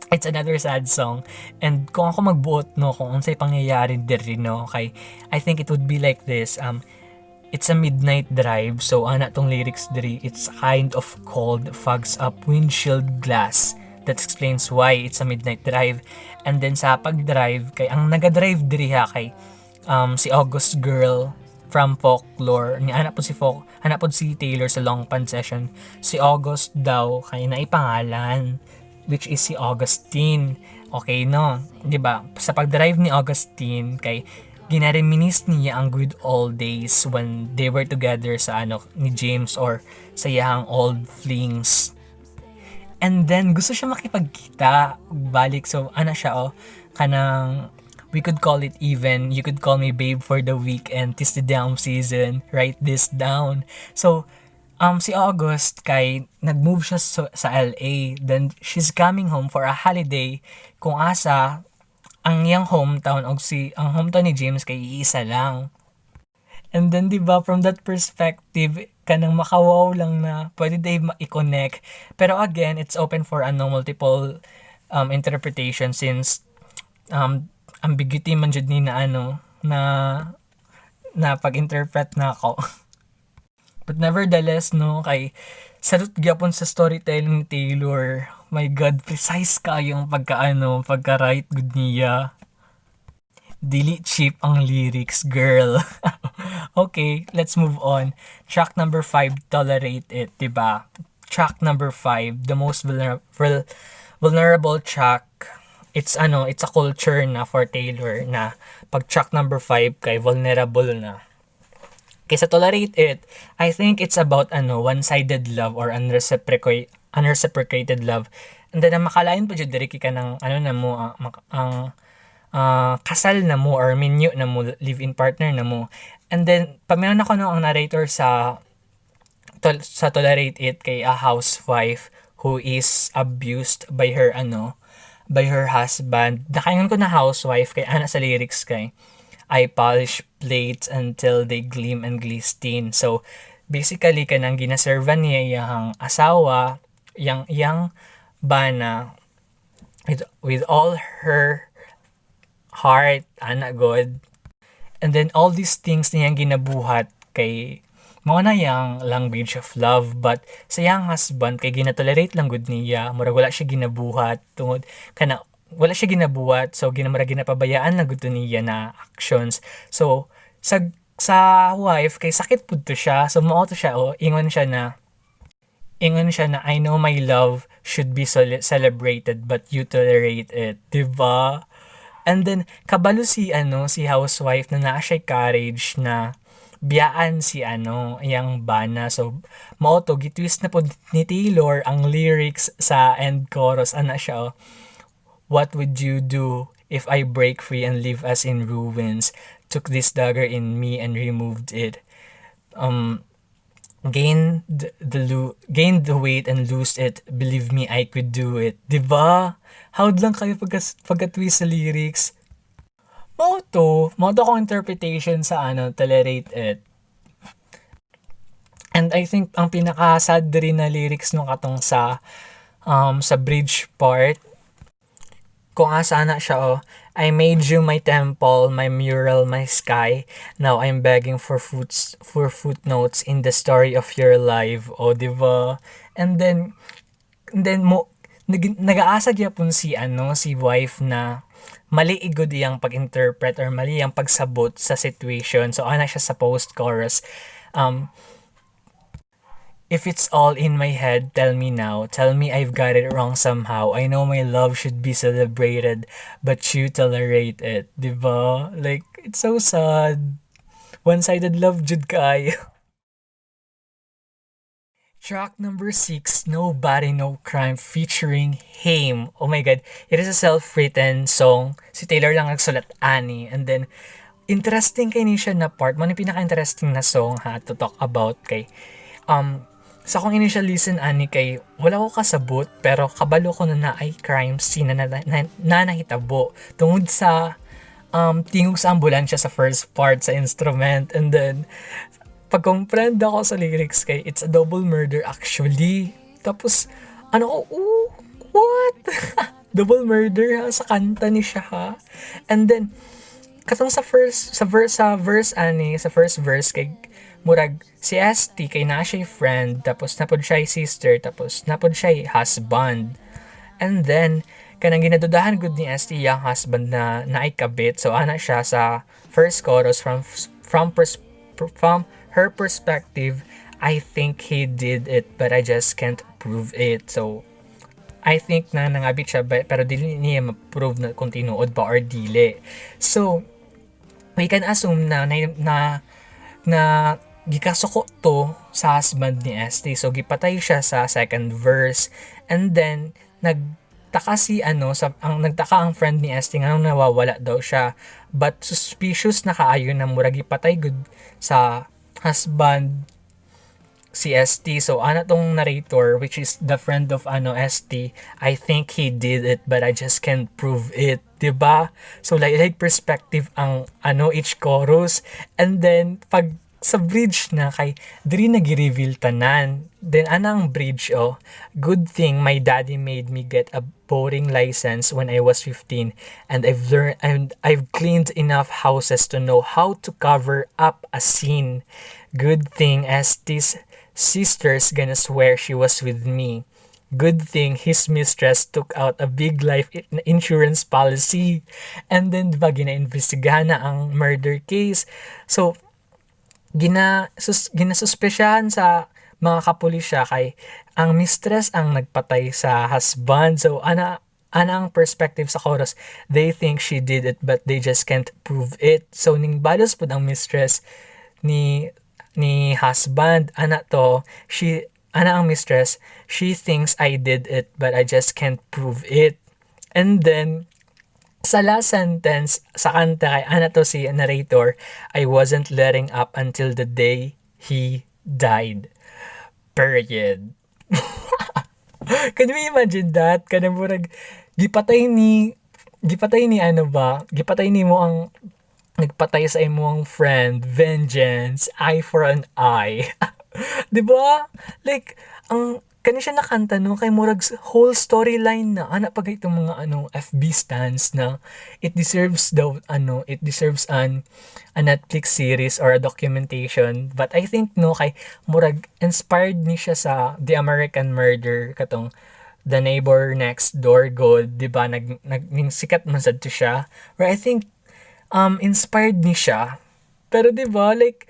It's another sad song. And kung ako magbuot, no, kung unsay pangyayari diri, no, kay I think it would be like this. It's a midnight drive, so ana tong lyrics diri, it's kind of cold, fogs up windshield glass. That explains why it's a midnight drive. And then sa pag-drive, kay ang naga-drive diri ha kay si August Girl from Folklore. Ni anak po si Folk, anak po si Taylor sa Long Pond Session. Si August daw kay naipangalan, which is si Augustine. Okay, no? 'Di ba? Sa pag-drive ni Augustine kay ginareminisce niya ang good old days when they were together sa ano ni James or sa iyang old flings. And then gusto siya makipagkita balik, so ana siya, oh, kanang "We could call it even. You could call me babe for the weekend. 'Tis the damn season. Write this down." So si August kay nag-move siya sa LA, then she's coming home for a holiday, kung asa ang iyang hometown og si ang hometown ni James kay iisa lang. And then, di ba, from that perspective, kanang makawaw lang na pwede diay ma-connect. Pero again, it's open for ano, multiple interpretation since ambiguity man jud ni na ano na na pag-interpret na ako. But nevertheless, no, kay salute gyapon sa storytelling ni Taylor. My God, precise kaayong pagkaano, pagka-write gud niya. Dili cheap ang lyrics, girl. Okay, let's move on. Track number 5, "Tolerate It," diba? Track number 5, the most vulnerable track. It's ano, it's a culture na for Taylor na pag track number 5 kay vulnerable na. Kaysa "Tolerate It," I think it's about ano, one-sided love or unreciprocated love. And then ang makalain pa jud diri ka ng ano na mo ang kasal na mo or minyo na mo, live-in partner na mo. And then paminaw na ko no ang narrator sa "Tolerate It" kay a housewife who is abused by her ano by her husband. Nakaingon ko na housewife kay ana sa lyrics kay "I polish plates until they gleam and glisten." So basically kanang ginaservan niya iyang asawa, yang iyang bana with all her heart, ana god. And then all these things niyang ginabuhat kay mao na yang language of love, but sa iyang husband kay ginatolerate lang gud niya, murag wala siya ginabuhat tungod kana wala siya ginabuhat, so ginamura ginapabayaan lang gud to niya na actions. So sa wife kay sakit pud to siya, so mao to siya, oh, ingon siya na "I know my love should be celebrated, but you tolerate it," diba? And then kabalo si ano, si housewife na naa siya courage na biyaan si ano, iyang bana. So mao to gitwist na pod ni Taylor ang lyrics sa end chorus, ana siya, oh. "What would you do if I break free and leave us in ruins? Took this dagger in me and removed it. Gained the weight and lose it. Believe me, I could do it." Diba? Hawd lang kayo pagka twist sa lyrics. Mao to akong interpretation sa ano, "Tolerate It." And I think ang pinaka-sad rin na lyrics nung katong sa bridge part kung asa na siya, oh, "I made you my temple, my mural, my sky. Now I'm begging for footnotes in the story of your life." Oh, di ba? And then mo nag-aasa gyapon si ano, si wife na mali igud iyang pag-interpret or mali iyang pagsabot sa situation. So ana siya sa post chorus. "If it's all in my head, tell me now. Tell me I've got it wrong somehow. I know my love should be celebrated, but you tolerate it." Diba? Like, it's so sad. One-sided love jud kaayo. Track number 6, "No Body, No Crime," featuring Haim. Oh my God. It is a self-written song. Si Taylor lang nagsulat ani. And then, interesting kay ni siya na part. Mao ni pinaka-interesting na song ha to talk about kay sa akong initial listen ani kay wala ko kasabot, pero kabalo ko na naay crime scene na nahitabo tungod sa tingog sa ambulansya sa first part sa instrument. And then pag-comprehend ako sa lyrics kay it's a double murder actually. Tapos ano ko, "Ooh, what? Double murder ha, sa kanta ni siya ha." And then katong sa first sa verse ani, sa first verse kay murag si ST kay naa siya friend, tapos napod siya sister, tapos napod siya husband. And then kanang ginadudahan gud ni ST yang husband na naay kabit. So ana siya sa first chorus, "From her perspective, I think he did it, but I just can't prove it." So I think na nangabit siya pero dili niya ma-prove na kung tinuod ba or dili. So we can assume na gikasuko to sa husband ni ST. So gipatay siya sa second verse. And then nagtaka si ano sa ang nagtaka ang friend ni ST nganong nawawala daw siya. But suspicious na kaayo na murag gipatay gud sa husband. Si ST. So, ana tong narrator, which is the friend of ano ST, "I think he did it, but I just can't prove it." 'Di ba? So, like perspective ang ano each chorus. And then, pag sa bridge na kay diri nag-reveal tanan. Then anang bridge, oh, "Good thing my daddy made me get a boating license when I was 15 and I've learned and I've cleaned enough houses to know how to cover up a scene. Good thing ST's sister's gonna swear she was with me. Good thing his mistress took out a big life insurance policy." And then, diba, gina-investigahan na ang murder case. So, ginasuspesyahan sa mga kapulisya kay ang mistress ang nagpatay sa husband. So, ana ang perspective sa chorus. "They think she did it, but they just can't prove it." So, ning balos pud ang mistress ni husband. Ana to, she, ana ang mistress, "She thinks I did it, but I just can't prove it." And then, sa last sentence sa kanta kay ana to si narrator, "I wasn't letting up until the day he died." Period. Can you imagine that? Kanang murag gipatay ni ano ba? Gipatay nimo ang nagpatay sa imong friend, vengeance, eye for an eye. 'Di ba? Like ang kani siya nakanta, no, kay murag whole storyline na ana pa itong mga ano FB stans na it deserves daw ano, it deserves an a Netflix series or a documentation. But I think, no, kay murag inspired ni siya sa The American Murder, katong The Neighbor Next Door good, 'di ba? Nag ning sikat man sad to siya where I think inspired ni siya. Pero 'di ba, like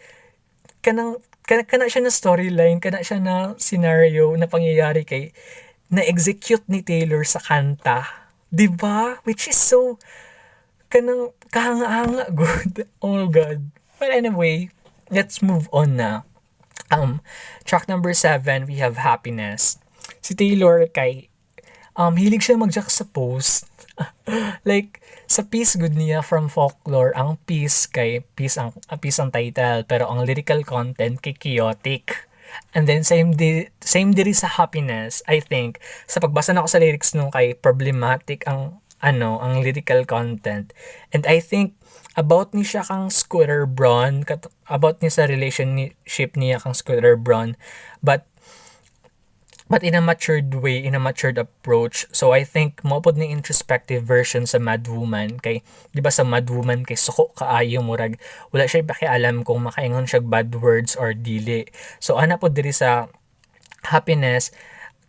kanang kana siya na storyline, kana siya na scenario na pangyayari kay na-execute ni Taylor sa kanta. 'Di ba? Which is so kanang kahanga-hanga good. Oh God. But anyway, let's move on na. Track number 7, we have Happiness. Si Taylor kay hilig siya mag-juxtapose. Like, sa piece good niya from Folklore, ang piece kay peace ang title, pero ang lyrical content kay chaotic. And then same diri sa Happiness, I think sa pagbasa nako sa lyrics nung kay problematic ang ano, ang lyrical content. And I think about ni siya kang Scooter Braun, about ni sa relationship niya kang Scooter Braun, but in a matured way, in a matured approach. So I think mao pod ni introspective version sa Mad Woman kay 'di ba sa Mad Woman kay suko kaayo, murag wala siya pakialam kung makaingon siya bad words or dili. So ana pod diri sa Happiness,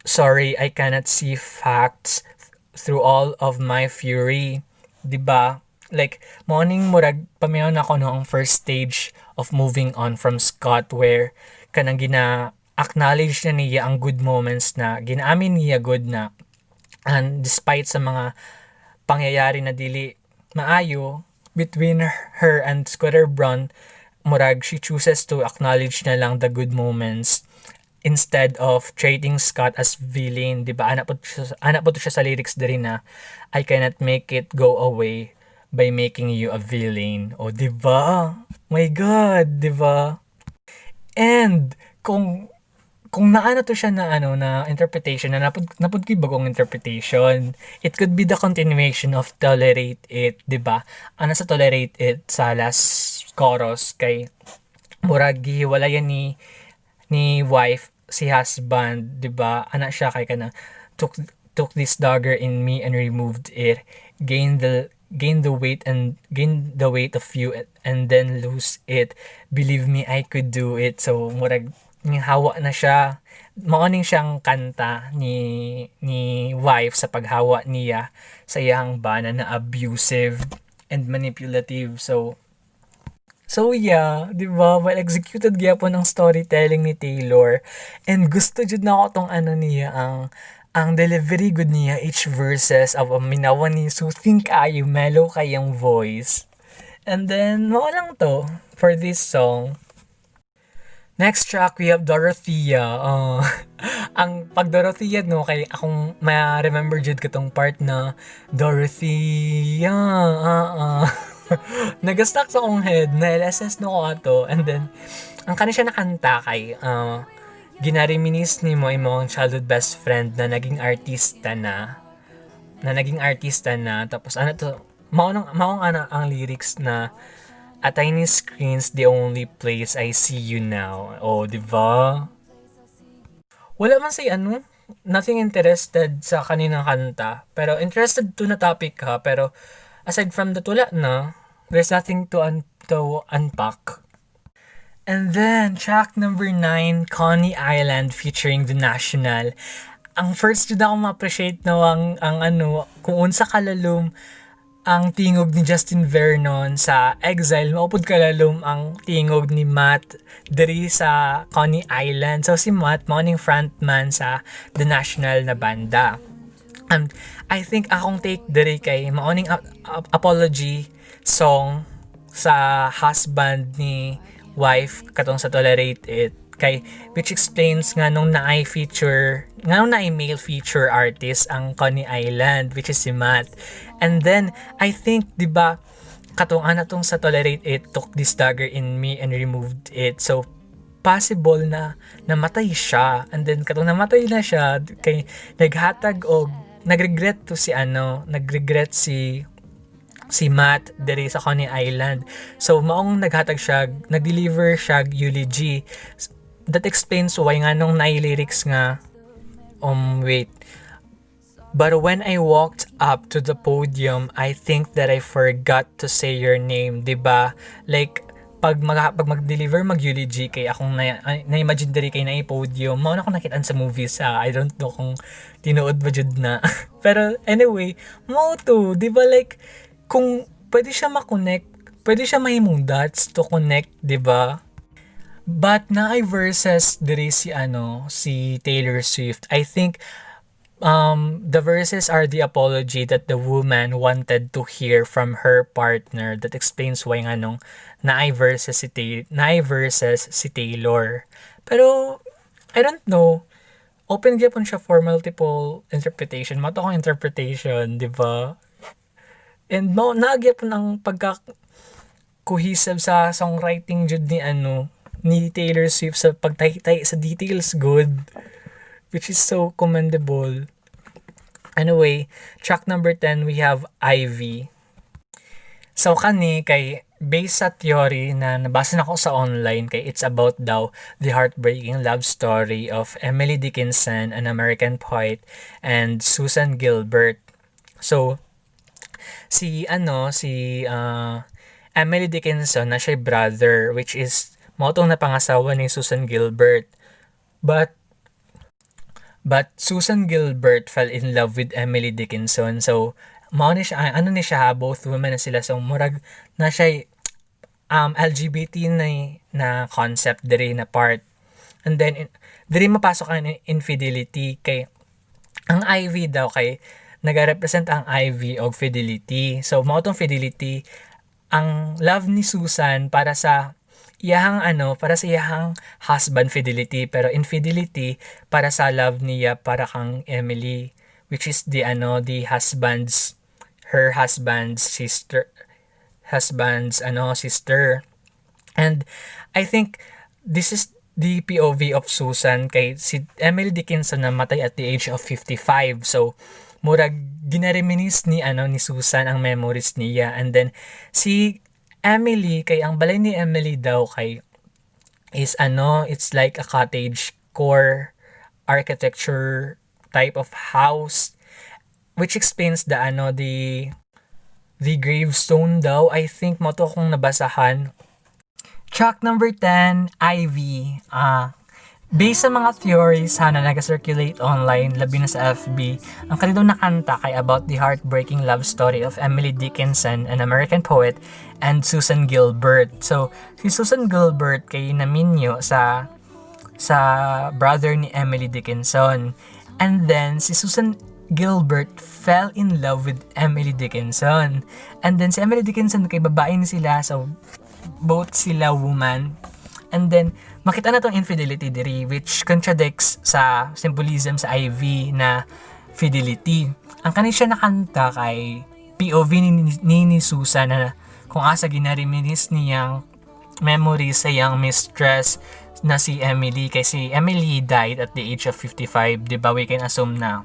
"Sorry, I cannot see facts through all of my fury." 'Di ba? Like mao ning murag paminaw nako, no, ang first stage of moving on from Scott where kanang gina acknowledge na niya ang good moments na ginaamin niya good na and despite sa mga pangyayari na dili maayo between her and Scooter Braun, murag she chooses to acknowledge na lang the good moments instead of treating Scott as villain, 'di ba? Ana po siya sa lyrics diri na "I cannot make it go away by making you a villain." O, 'di ba? My God, 'di ba? And kung naano to siya na ano na interpretation na napud ko'y bagong interpretation. It could be the continuation of Tolerate It, 'di ba? Ano sa Tolerate It sa last chorus kay murag gihiwalayan ni wife si husband, 'di ba? Ana siya kay kana took this dagger in me and removed it, gain the weight and gain the weight of you and then lose it. Believe me, I could do it." So murag hawa na siya. Mao ning siyang kanta ni wife sa paghawa niya sa iyang bana na abusive and manipulative. So yeah, 'di ba? Well executed gyapon ang storytelling ni Taylor. And gusto jud nako tong ano niya, ang delivery good niya each verses of minawa ni soothing kaayo, mellow kayang voice. And then mao lang to for this song. Next track, we have Dorothea. Ang pag Dorothea, no, kay akong ma-remember jud katong part na "Dorothea." Nag-stuck sa akong head, na LSS no ko ato. And then, ang kani siya nakanta kay, Ginareminisce nimo imong childhood best friend na naging artista na tapos ano to, mao nang maong ana ang lyrics na "A tiny screen's the only place I see you now." Oh, di ba? Wala man say ano, nothing interested sa kaninang kanta. Pero interested to na topic ha, pero aside from that, wala na. There's nothing to unpack. And then, track number 9, Coney Island featuring The National. Ang first jud ako ma-appreciate, no, ang ano, kung unsa kalalom ang tingog ni Justin Vernon sa Exile, maupod kalalom ang tingog ni Matt diri sa Coney Island. So si Matt, mao ning frontman sa The National na banda. I think akong take diri kay mao ning apology song sa husband ni wife katong sa Tolerate It, kay which explains nga nung naay feature, nga nung naay male feature artist ang Coney Island, which is si Matt. And then I think, di ba, katong ana tong sa Tolerate It, "Took this dagger in me and removed it," so possible na namatay siya. And then katong namatay na siya kay naghatag og nagregret to si ano, nagregret si Matt diri sa Coney Island. So maong naghatag siya, nag-deliver siya eulogy. That explains why nga nung naay lyrics nga, wait. "But when I walked up to the podium, I think that I forgot to say your name," 'di ba? Like pag mag-deliver mag eulogy kay akong na, na-imagine diri kay na podium. Mao na akong nakitaan sa movies ha. I don't know kung tinuod ba jud na. Pero anyway, mao to, 'di ba, like kung pwede siya ma-connect, pwede siya mahimong dots to connect, 'di ba? But naay verses diri si ano, si Taylor Swift. I think the verses are the apology that the woman wanted to hear from her partner. That explains why nga nung naay verses si Taylor. Pero I don't know. Open gyapon siya for multiple interpretation. Mao to akong interpretation, di ba? And no, naa gyapon ang pagka cohesive sa songwriting jud ni ano, ni Taylor Swift sa pagtahi-tahi sa details good, which is so commendable. Anyway, track number 10, we have Ivy. So kani kay based sa theory na nabasa nako sa online kay it's about daw the heartbreaking love story of Emily Dickinson, an American poet, and Susan Gilbert. So si ano, si Emily Dickinson na siya brother, which is mao tong napangasawa ni Susan Gilbert. But Susan Gilbert fell in love with Emily Dickinson. So mao ni siya, ano ni siya, both women na sila. So murag na siya LGBT na concept diri na part. And then diri mapasok ang infidelity kay ang Ivy daw kay nagarepresent ang Ivy og fidelity. So mao tong fidelity, ang love ni Susan para sa iyahang ano, para sa iyahang husband, fidelity, pero infidelity para sa love niya para kang Emily, which is the ano, the husband's her husband's sister, husband's ano, sister. And I think this is the POV of Susan kay si Emily Dickinson namatay at the age of 55. So murag ginareminisce ni ano, ni Susan ang memories niya. And then si Emily kay ang balay ni Emily daw kay is ano, it's like a cottage core architecture type of house, which explains the ano, the gravestone daw. I think mao to akong nabasahan. Track number 10, Ivy. Ah, based sa mga theories ha na nag-circulate online, labi na sa FB, ang kanitong nakanta kay about the heartbreaking love story of Emily Dickinson, an American poet, and Susan Gilbert. So, si Susan Gilbert kay naminyo sa brother ni Emily Dickinson. And then, si Susan Gilbert fell in love with Emily Dickinson. And then, si Emily Dickinson kay babae ni sila, so both sila woman. And then, makita na tong infidelity diri, which contradicts sa symbolism sa Ivy na fidelity. Ang kani siya nakanta kay POV ni Susan na kung asa ginareminisce niyang memories sa iyang mistress na si Emily, kay si Emily died at the age of 55, di ba? We can assume na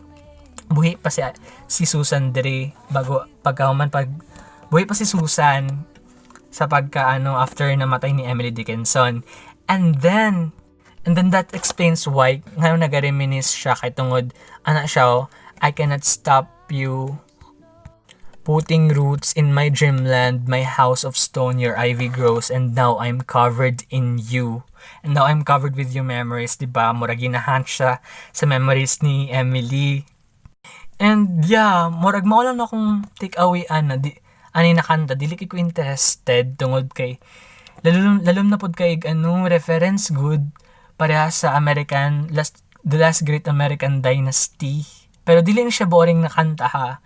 buhi pa si Susan diri bago pagkahuman, pag buhi pa si Susan sa pagka ano, after namatay ni Emily Dickinson. And then that explains why ngayon naga-reminisce siya, kay tungod ana siya, oh, "I cannot stop you putting roots in my dreamland, my house of stone, your ivy grows, and now I'm covered in you. And now I'm covered with your memories," di ba? Murag gina-haunt siya sa memories ni Emily. And yeah, murag mao lang akong take away ana di ani na kanta. Dili kay ko interested tungod kay lalom lalom na pud kay ano, reference good, pareha sa American last The Last Great American Dynasty. Pero dili na siya boring na kanta ha.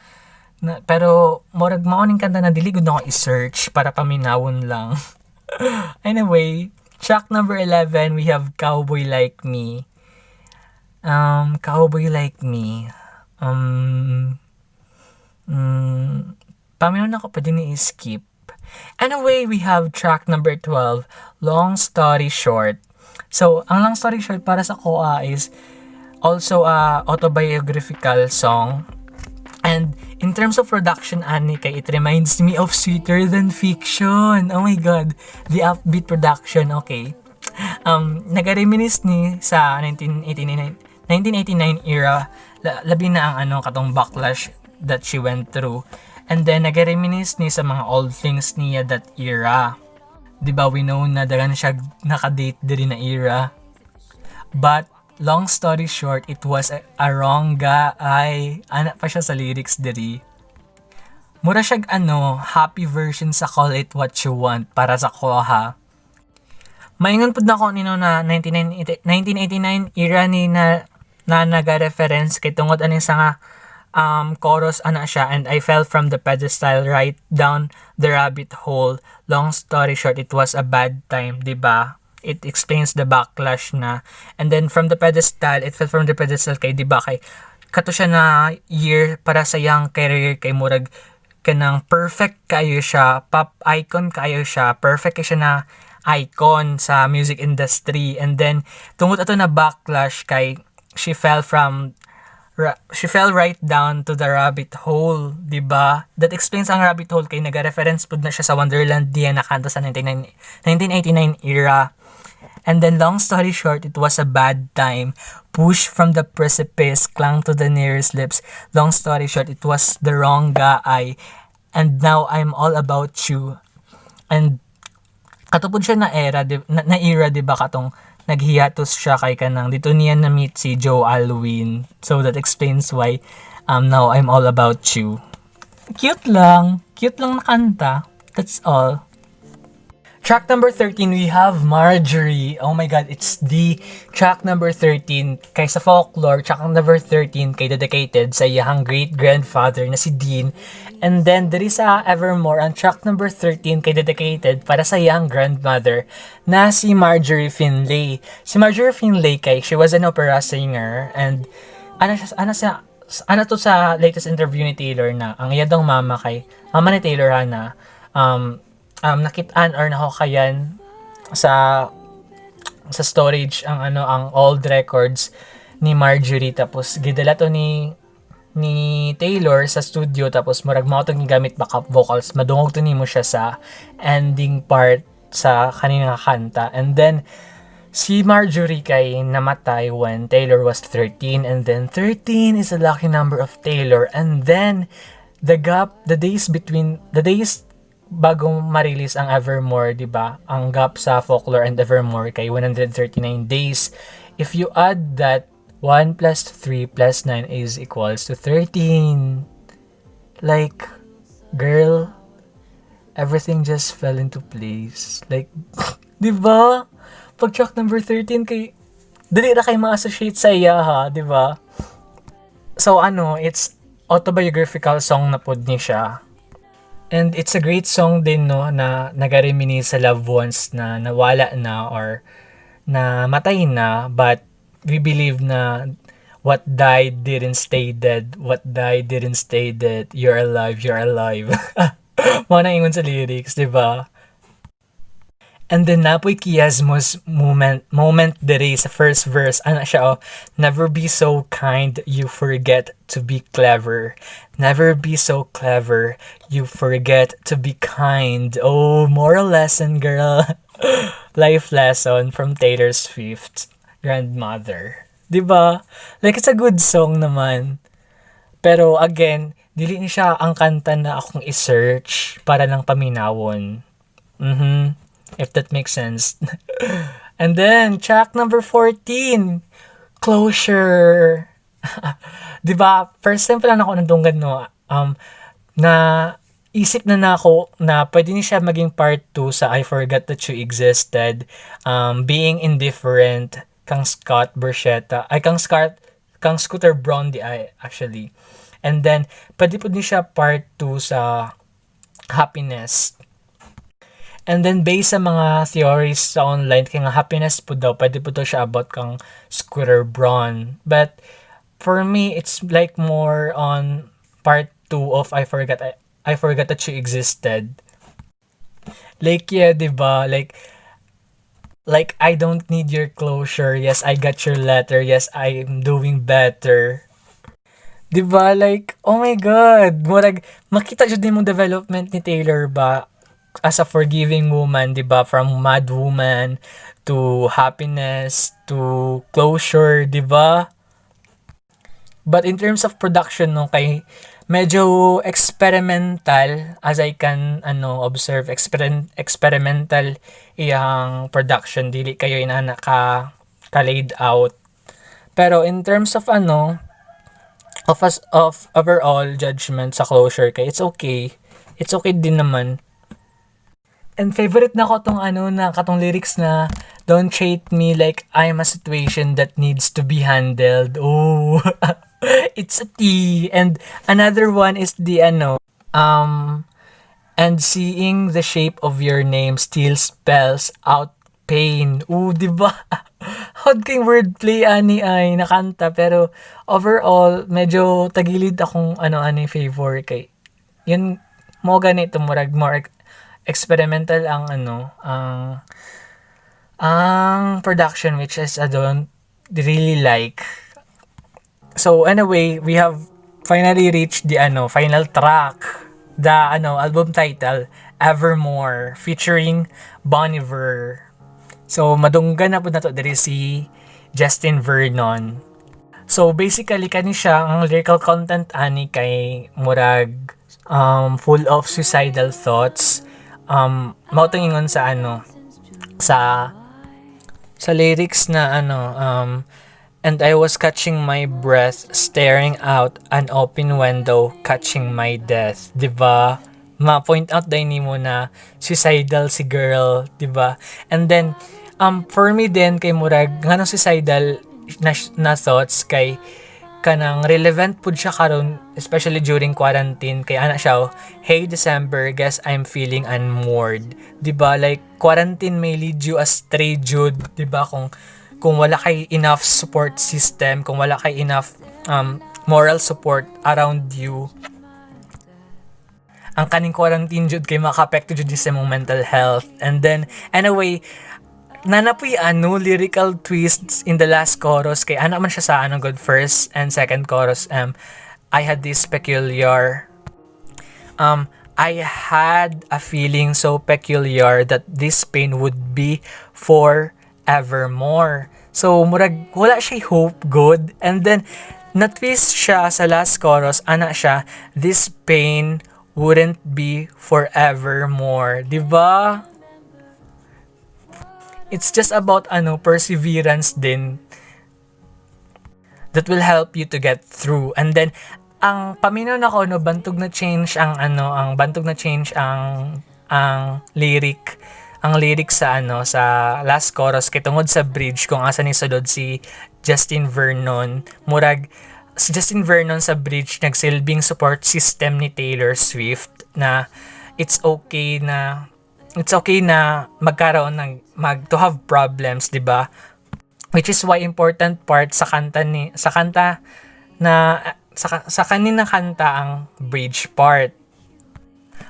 Na, pero murag mao ning kanta na dili gud ako i-search para paminawon lang. Anyway, track number 11, we have Cowboy Like Me. Cowboy Like Me. Paminaw na ko, pwede ni skip. Anyway, we have track number 12, Long Story Short. So, ang Long Story Short para sa akoa is also a autobiographical song. And in terms of production ani kay it reminds me of Sweeter Than Fiction. Oh my God. The upbeat production, okay. Naga-reminisce ni sa 1989 era, labi na ang ano, katong backlash that she went through. And then nag-reminisce ni sa mga old things niya that era. 'Di ba, we know na daghan siya naka-date diri na era. But long story short, it was a wrong guy. Ana pa siya sa lyrics diri. Mura siyag ano, happy version sa Call It What You Want para sa akoa. Maingon pud nako nino na 1989 era ni na naga-reference kay tungod ani sa nga chorus, ana siya, "And I fell from the pedestal right down the rabbit hole. Long story short, it was a bad time," di ba? It explains the backlash na. And then from the pedestal, it fell from the pedestal kay, di ba, kay kato siya na year para sa iyang career kay murag kanang perfect kayo siya, pop icon kayo siya, perfect kay siya na icon sa music industry. And then tungod ato na backlash kay she fell right down to the rabbit hole, 'di ba? That explains ang rabbit hole kay naga-reference pud na siya sa Wonderland diya na kanta sa 1989 era. And then long story short, it was a bad time. Push from the precipice, clung to the nearest lips. Long story short, it was the wrong guy. And now I'm all about you. And kato pud siya na era, na era, 'di ba, katong naghiatus siya kay kanang dito niya na meet si Joe Alwyn. So that explains why now I'm all about you. Cute lang. Cute lang na kanta. That's all. Track number 13, we have Marjorie. Oh my God, it's the track number 13. Kay sa Folklore, track number 13 kay dedicated sa iyang great-grandfather na si Dean. And then, there is sa Evermore, ang track number 13 kay dedicated para sa iyang grandmother na si Marjorie Finlay. Si Marjorie Finlay kay, she was an opera singer and ano siya, ano siya, ano to sa latest interview ni Taylor na ang iyang mama kay, mama ni Taylor ha, na nakitaan or nahukayan sa storage ang ano, ang old records ni Marjorie, tapos gidala to ni Taylor sa studio, tapos murag mao tong gigamit backup vocals. Madungog to nimo siya sa ending part sa kanina nga kanta. And then si Marjorie kay namatay when Taylor was 13, and then 13 is a lucky number of Taylor. And then the gap, the days between the days bago ma-release ang Evermore, 'di ba? Ang gap sa Folklore and Evermore kay 139 days. If you add that, 1 plus 3 plus 9 is equals to 13. Like, girl, everything just fell into place. Like, 'di ba? Pag track number 13 kay dali ra kay ma-associate sa iya ha, 'di ba? So ano, it's autobiographical song na pod ni siya. And it's a great song din, no, na naga-reminisce sa loved ones na nawala na or na matay na, but we believe na what died didn't stay dead. What died didn't stay dead. You're alive, you're alive. Mao na ingon sa lyrics, di ba? And then naa poy kiasmos moment diri sa first verse. Ano siya, oh, "Never be so kind you forget to be clever. Never be so clever you forget to be kind." Oh, moral lesson, girl. Life lesson from Taylor Swift grandmother. 'Di ba? Like, it's a good song naman. Pero again, dili ni siya ang kanta na akong i-search para lang paminawon. If that makes sense. And then, track number 14, Closure. 'Di ba? First time pa lang ako nadunggan, no, na isip na nako na pwede ni siya maging part 2 sa I Forgot That You Existed. Being Indifferent kang Scott Borchetta, ay, kang Scooter Braun diay, actually. And then, pwede pud ni siya part 2 sa Happiness. And then, based sa mga theories sa online, kay nga Happiness pud daw, pwede pud to siya about kang Scooter Braun. But, for me, it's like more on part 2 of I Forgot That You Existed. Like, yeah, 'di ba? Like, "I don't need your closure. Yes, I got your letter. Yes, I'm doing better." 'Di ba? Like, oh my God. Murag, makita jud nimo development ni Taylor ba as a forgiving woman, 'di ba? From Mad Woman to Happiness to Closure, 'di ba? But in terms of production, no, kay medyo experimental, as I can ano observe, experimental iyang production, dili kayo inana ka laid out. Pero in terms of ano of us of overall judgment sa Closure, kay it's okay din naman. And favorite na ko tong ano na katong lyrics na "Don't treat me like I'm a situation that needs to be handled." Oh, it's a tea. And another one is the ano "And seeing the shape of your name still spells out pain." Oh, 'di ba? Hot kay wordplay ani ay nakanta, pero overall medyo tagilid akong ano ani favor kay yun mo ganito, murag more experimental ang ano ang production, which is I don't really like. So anyway, we have finally reached the ano final track, the ano album title, Evermore, featuring Bon Iver. So madunggan na pud nato diri si Justin Vernon. So basically, kani siya, ang lyrical content ani kay murag full of suicidal thoughts. Mao tong ingon sa ano sa lyrics na ano "And I was catching my breath, staring out an open window, catching my death." 'Di ba? Ma-point out din nimo na suicidal si girl, 'di ba? And then for me din kay murag ngano suicidal na thoughts kay kanang relevant pud siya karon, especially during quarantine, kay ana siya, oh, "Hey December, guess I'm feeling unmoored." 'Di ba? Like, quarantine may lead you astray jud, 'di ba? Kung wala kay enough support system, kung wala kay enough moral support around you, ang kaning quarantine jud kay makaapekto jud sa imong mental health. And then anyway, naa na poy ano lyrical twists in the last chorus, kay ana man siya sa ano good first and second chorus, "I had a feeling so peculiar that this pain would be forevermore." So murag wala siya hope gud. And then na-twist siya sa last chorus, ana siya, "This pain wouldn't be forevermore." 'Di ba? It's just about ano perseverance din that will help you to get through. And then ang paminaw nako, no, bantog na change ang ano ang bantog na change ang lyric sa ano sa last chorus, kay tungod sa bridge kung asa ni sulod si Justin Vernon. Murag si Justin Vernon sa bridge nagsilbing support system ni Taylor Swift na it's okay na magkaroon ng mag to have problems, 'di ba? Which is why important part sa kanta ni sa kanta na sa kaninang kanta ang bridge part.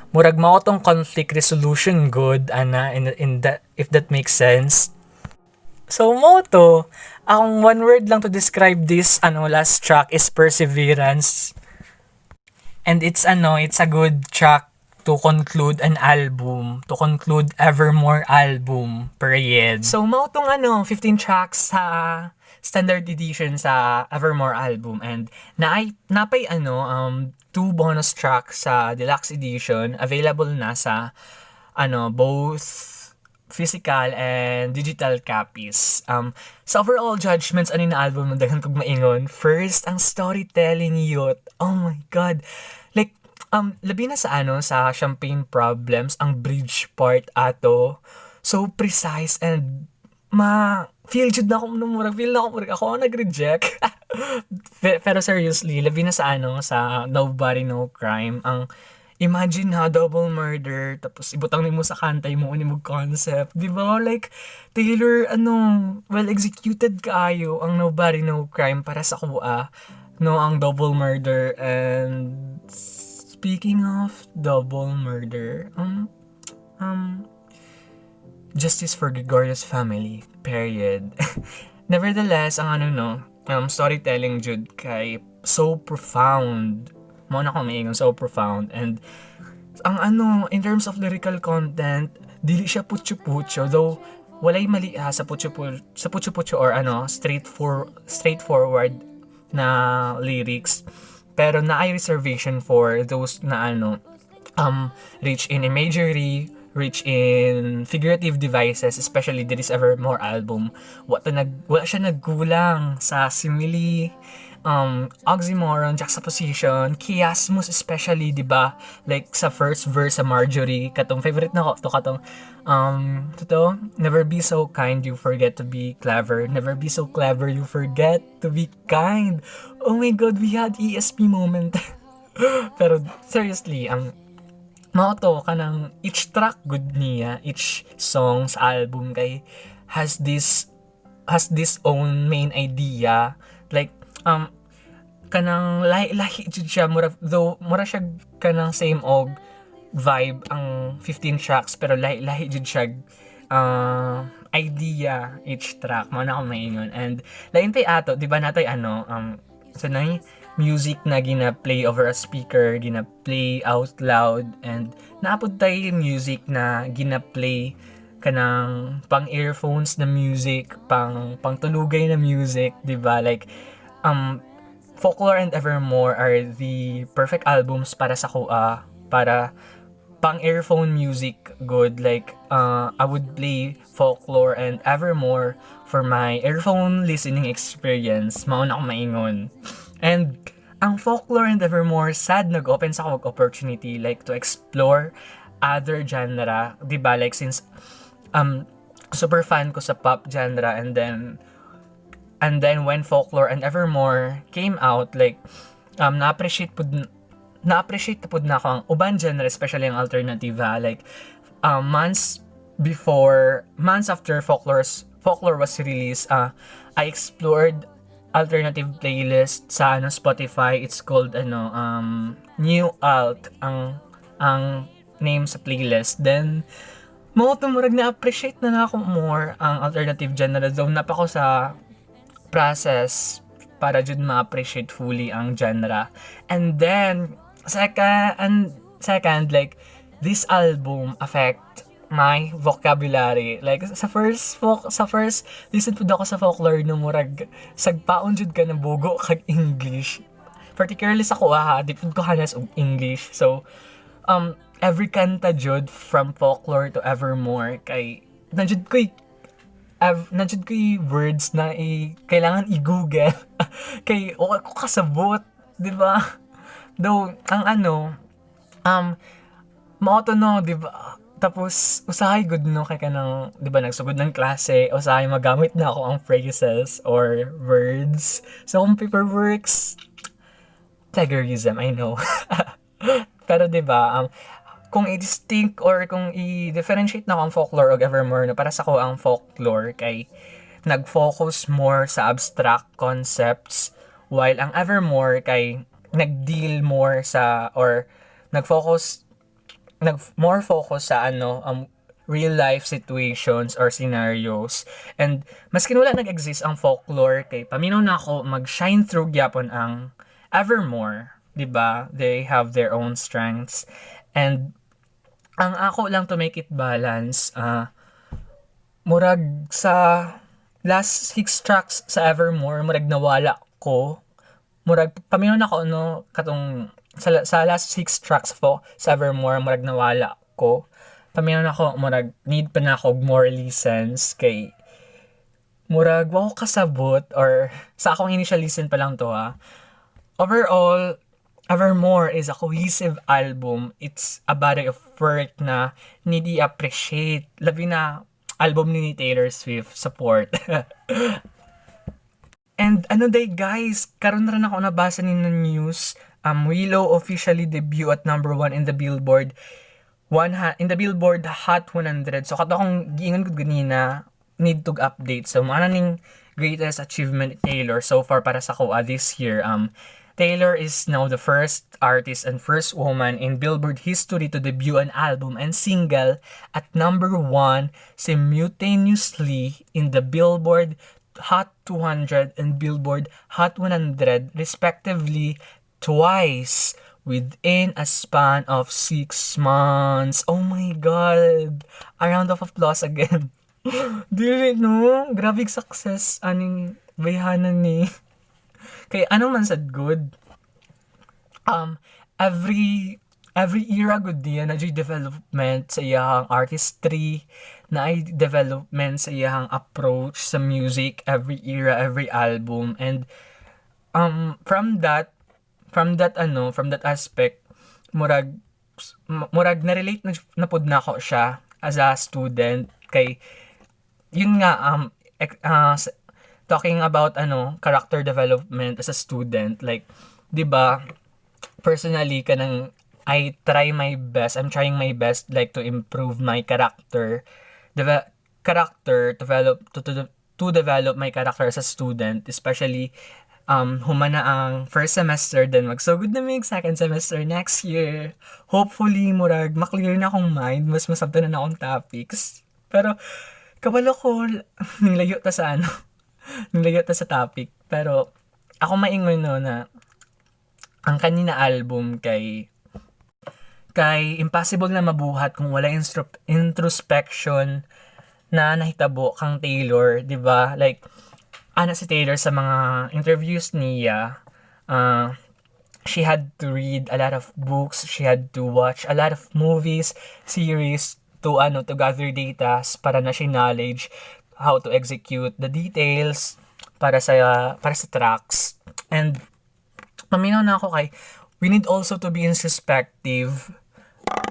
Murag mao tong conflict resolution good ana in that, if that makes sense. So mao to, ang one word lang to describe this ano last track is perseverance. And it's ano, it's a good track to conclude an album, to conclude Evermore album, period. So mao tong ano, 15 tracks sa standard edition sa Evermore album and naay napay ano two bonus tracks sa deluxe edition, available na sa ano both physical and digital copies. Sa overall judgments ani na album, daghan kog maingon. First, ang storytelling yut. Oh my God. Like labi na sa ano sa Champagne Problems, ang bridge part ato. So precise and ma feel jud na ako no, murag feel na ako murag ako ang nag-reject. Pero seriously, labi na sa ano sa Nobody No Crime, ang imagine ha, double murder, tapos ibutang nimo sa kanta mo ni concept, di ba? Like, Taylor, ano, well executed kaayo ang Nobody No Crime para sa akoa, no, ang double murder. And speaking of double murder, justice for Gregorio's family, period. Nevertheless, ang ano no, storytelling jud kay so profound. Mao na akong maingon, so profound. And ang ano, in terms of lyrical content, dili siya putyo-putyo, though walay mali ha sa putyo-putyo or ano, straightforward na lyrics. Pero naay reservation for those na ano, rich in imagery, rich in figurative devices, especially this Evermore album. Wala siya nagkulang sa simile, oxymoron, juxtaposition, chiasmus especially, di ba? Like sa first verse sa Marjorie, katong favorite na ko to, katong totoo, "Never be so kind you forget to be clever. Never be so clever you forget to be kind." Oh my God, we had ESP moment. Pero seriously, ang mao to kanang each track good niya, each song sa album kay has this own main idea. Like kanang lahi lahi jud siya, mura though mura siya kanang same og vibe ang 15 tracks, pero lahi lahi jud siya idea each track, mao na ako maingon. And lain pay ato, di ba, natay ano sa nay music na gina-play over a speaker, gina-play out loud, and naapod tay music na gina-play kanang pang earphones na music, pang pangtulugay na music, di ba? Like Folklore and Evermore are the perfect albums para sa akoa, para pang earphone music good. Like I would play Folklore and Evermore for my earphone listening experience, mao na ako maingon. And ang Folklore and Evermore sad nag-open sa ako og opportunity like to explore other genre, 'di ba? Like since super fan ko sa pop genre and then when Folklore and Evermore came out, like na-appreciate pud na ako ang uban genre, especially ang alternative ha. Like months before, months after Folklore was released, I explored alternative playlist sa ano Spotify. It's called ano New Alt ang name sa playlist. Then mao to, murag na-appreciate na nako more ang alternative genre, though naa pa ko sa process para jud ma-appreciate fully ang genre. And then second, like this album affect my vocabulary. Like sa first listen pud ako sa Folklore no, murag sagpaon jud ka ng bugo kag English. Particularly sa akoa ha, di pud ko hanas og English. So every kanta jud from Folklore to Evermore kay naa jud ko'y words na kailangan i-Google kay wa ko kasabot, di ba? Though ang ano mao to no, di ba? Tapos usahay gud no kay kanang, di ba, nagsugod ng klase, usahay magamit na ako ang phrases or words so akong paperworks. Plagiarism, I know. Pero di ba, kung i-distinct or kung i-differentiate na ako ang Folklore og Evermore no, para sa ko ang Folklore kay nag-focus more sa abstract concepts, while ang Evermore kay nag-deal more sa or nag-focus Nag more focus sa ano, real life situations or scenarios. And maskin wala nag-exist ang folklore, kay paminaw nako, mag-shine through gyapon ang Evermore, 'di ba? They have their own strengths. And ang ako lang, to make it balance, murag sa last six tracks sa Evermore, murag nawala ko. Murag paminaw nako, no, katong sa last six tracks po sa Evermore, murag nawala ko. Paminaw nako, murag need pa nako og more listens kay murag wa ko kasabot or sa akong initial listen pa lang to ha. Overall, Evermore is a cohesive album. It's a body of work na need i-appreciate. Labi na album ni Taylor Swift, support. And ano day guys, karon ra nako nabasa ni na news. Willow officially debut at number 1 in the Billboard Hot 100. So kato akong giingon gud ganina, need to update. So mao na ning greatest achievement ni Taylor so far para sa akoa this year. Taylor is now the first artist and first woman in Billboard history to debut an album and single at number 1 simultaneously in the Billboard Hot 200 and Billboard Hot 100 respectively twice within a span of 6 months. Oh my God! A round of applause again. Dili no, grabe success aning bayhanan ni. Kay ano man sad good. Every era gud niya na development sa iyang artistry, na ay development sa iyang approach sa music every era, every album, and from that ano, from that aspect, murag na-relate na pud nako siya as a student kay yun nga, talking about ano, character development as a student, like, 'di ba, personally, kanang I try my best, I'm trying my best, like, to improve my character deve- character develop to develop my character as a student, especially human na ang first semester, then magsugod na mig second semester next year. Hopefully, murag maklear na akong mind, mas masabtan na akong topics. Pero kabalo ko nilayo ta sa ano, nilayo ta sa topic, pero ako maingon, no, na ang kanina album kay impossible na mabuhat kung wala introspection na nahitabo kang Taylor, 'di ba? Like, ana si Taylor sa mga interviews niya, she had to read a lot of books, she had to watch a lot of movies, series to ano, to gather data para na siya knowledge how to execute the details para sa tracks. And paminaw nako kay we need also to be introspective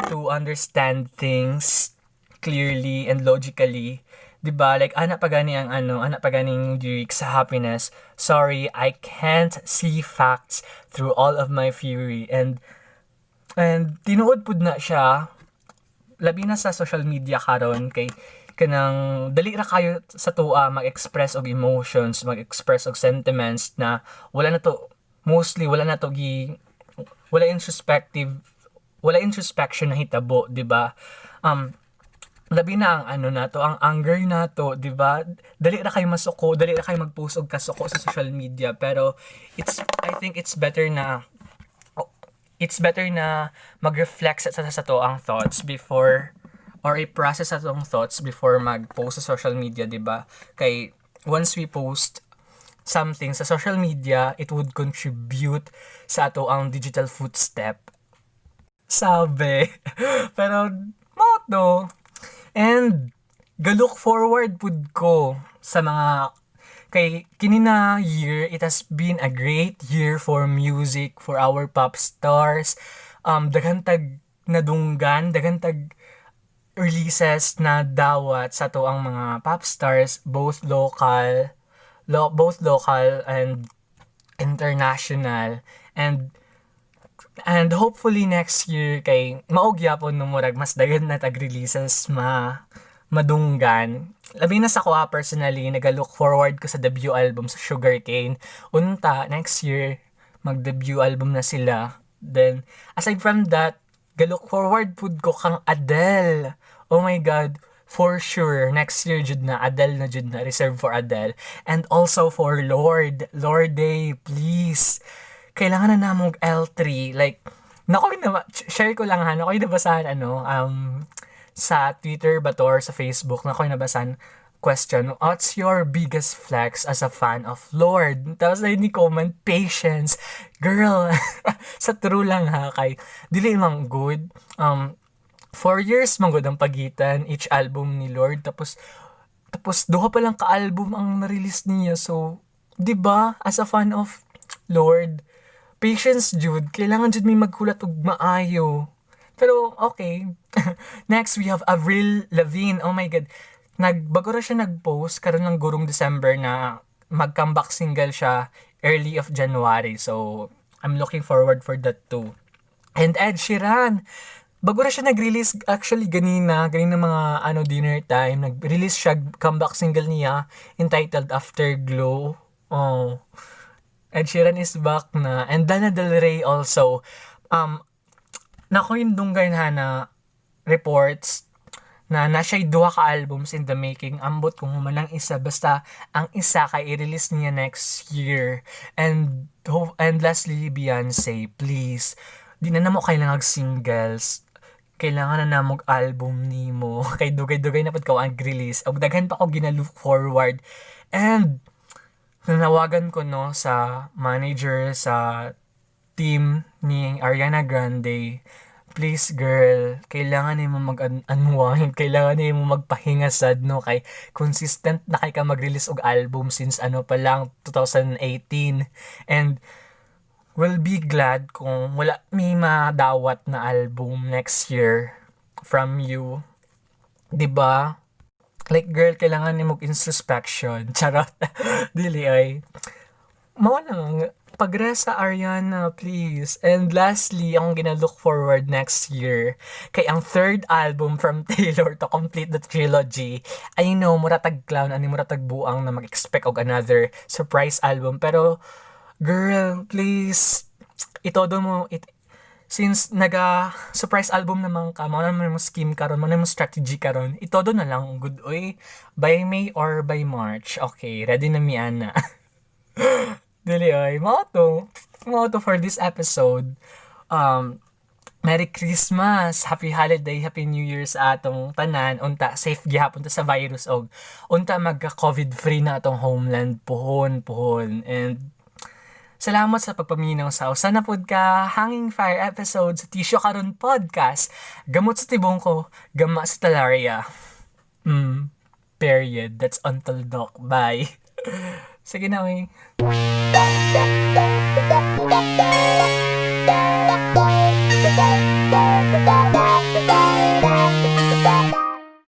to understand things clearly and logically. 'Di ba? Like, ana pa gani ang ano, ana pa ganing lyrics sa Happiness. "Sorry, I can't see facts through all of my fury." And tinuod pud na siya, labi na sa social media karon, kay kanang dali ra kayo sa atoa mag-express og emotions, mag-express og sentiments na wala na to mostly wala na to gi wala introspective, wala introspection na hitabo, 'di ba? Labi na ang ano nato, ang anger nato, 'di ba? Dali ra kayo masuko, dali ra kayo mag-post og kasuko sa social media, pero it's I think it's better na mag-reflect sa atoang thoughts before or i-process atong thoughts before mag-post sa social media, 'di ba? Kay once we post something sa social media, it would contribute sa atoang digital footstep. Sabi. Pero mao to. And ga-look forward pud ko sa mga kay kini na year, it has been a great year for music, for our pop stars. Daghan tag nadunggan, daghan tag releases na dawat sa atoang mga pop stars, both local and international, and hopefully next year kay mao gyapon no, murag mas daghan na tag releases ma madunggan. Labi na sa akoa personally, naga-look forward ko sa debut album sa Sugarcane. Unta next year mag-debut album na sila. Then aside from that, Ga-look forward pud ko kang Adele. Oh my God, for sure next year jud na Adele na jud na, reserve for Adele. And also for Lorde. Lorde, please. Kailangan na namog L3. Like, nako na share ko lang ha, nako nabasahan ano sa Twitter ba to or sa Facebook, nako nabasahan question, "What's your biggest flex as a fan of Lorde?" Tapos na ni comment, "Patience." Girl, sa true lang ha, kay dili man good. 4 years man gud ang pagitan each album ni Lorde. Tapos duha pa lang ka-album ang na-release niya. So, 'di ba? As a fan of Lorde, patience jud, kailangan jud may maghulat og maayo. Pero okay. Next we have Avril Lavigne. Oh my God. Nagbago ra siya nag-post karon lang gurong December na mag-comeback single siya early of January. So, I'm looking forward for that too. And Ed Sheeran, bago ra siya nag-release actually ganina, ganina mga ano dinner time, nag-release siya comeback single niya entitled Afterglow. Oh. Ed Sheeran is back na. And Lana Del Rey also. Nako yung dunggan ha na reports na na siya'y duha ka albums in the making. Ambot kung human ang isa. Basta ang isa kay i-release niya next year. And lastly, Beyonce, please. Di na namo kailangan singles. Kailangan na namog album nimo. Kay dugay-dugay na pud ka ang release. Og daghan pa ko gina-look forward. And nanawagan ko no sa manager, sa team ni Ariana Grande, please girl, kailangan nimo mag-unwind, kailangan nimo magpahinga sad no kay consistent na kay ka mag-release og album since ano pa lang 2018, and will be glad kung wala may madawat na album next year from you. 'Di ba? Like girl, kailangan nimo introspection. Charot. Dili ay. Mao lang, pag-rest sa Ariana, please. And lastly, akong gina-look forward next year kay ang third album from Taylor to complete the trilogy. I know, mura tag clown, ani mura tag buang na mag-expect og another surprise album. Pero, girl, please, itodo mo, since naga surprise album naman ka, mao naman mo scheme karon, mao na mo strategy karon, itodo na lang good oy by May or by March. Okay, ready na mi ana. Dili ay, mao to. Mao to for this episode. Merry Christmas, Happy Holiday, Happy New Year sa atong tanan. Unta safe gihapon ta sa virus og unta magka COVID free na atong homeland puhon puhon. And salamat sa pagpaminaw sa usa na pud ka Hanging Fire episode sa Tisyo Karon Podcast. Gamot sa tibong ko, gama sa talaria. Period. That's until doc. Bye. Sige na, oy.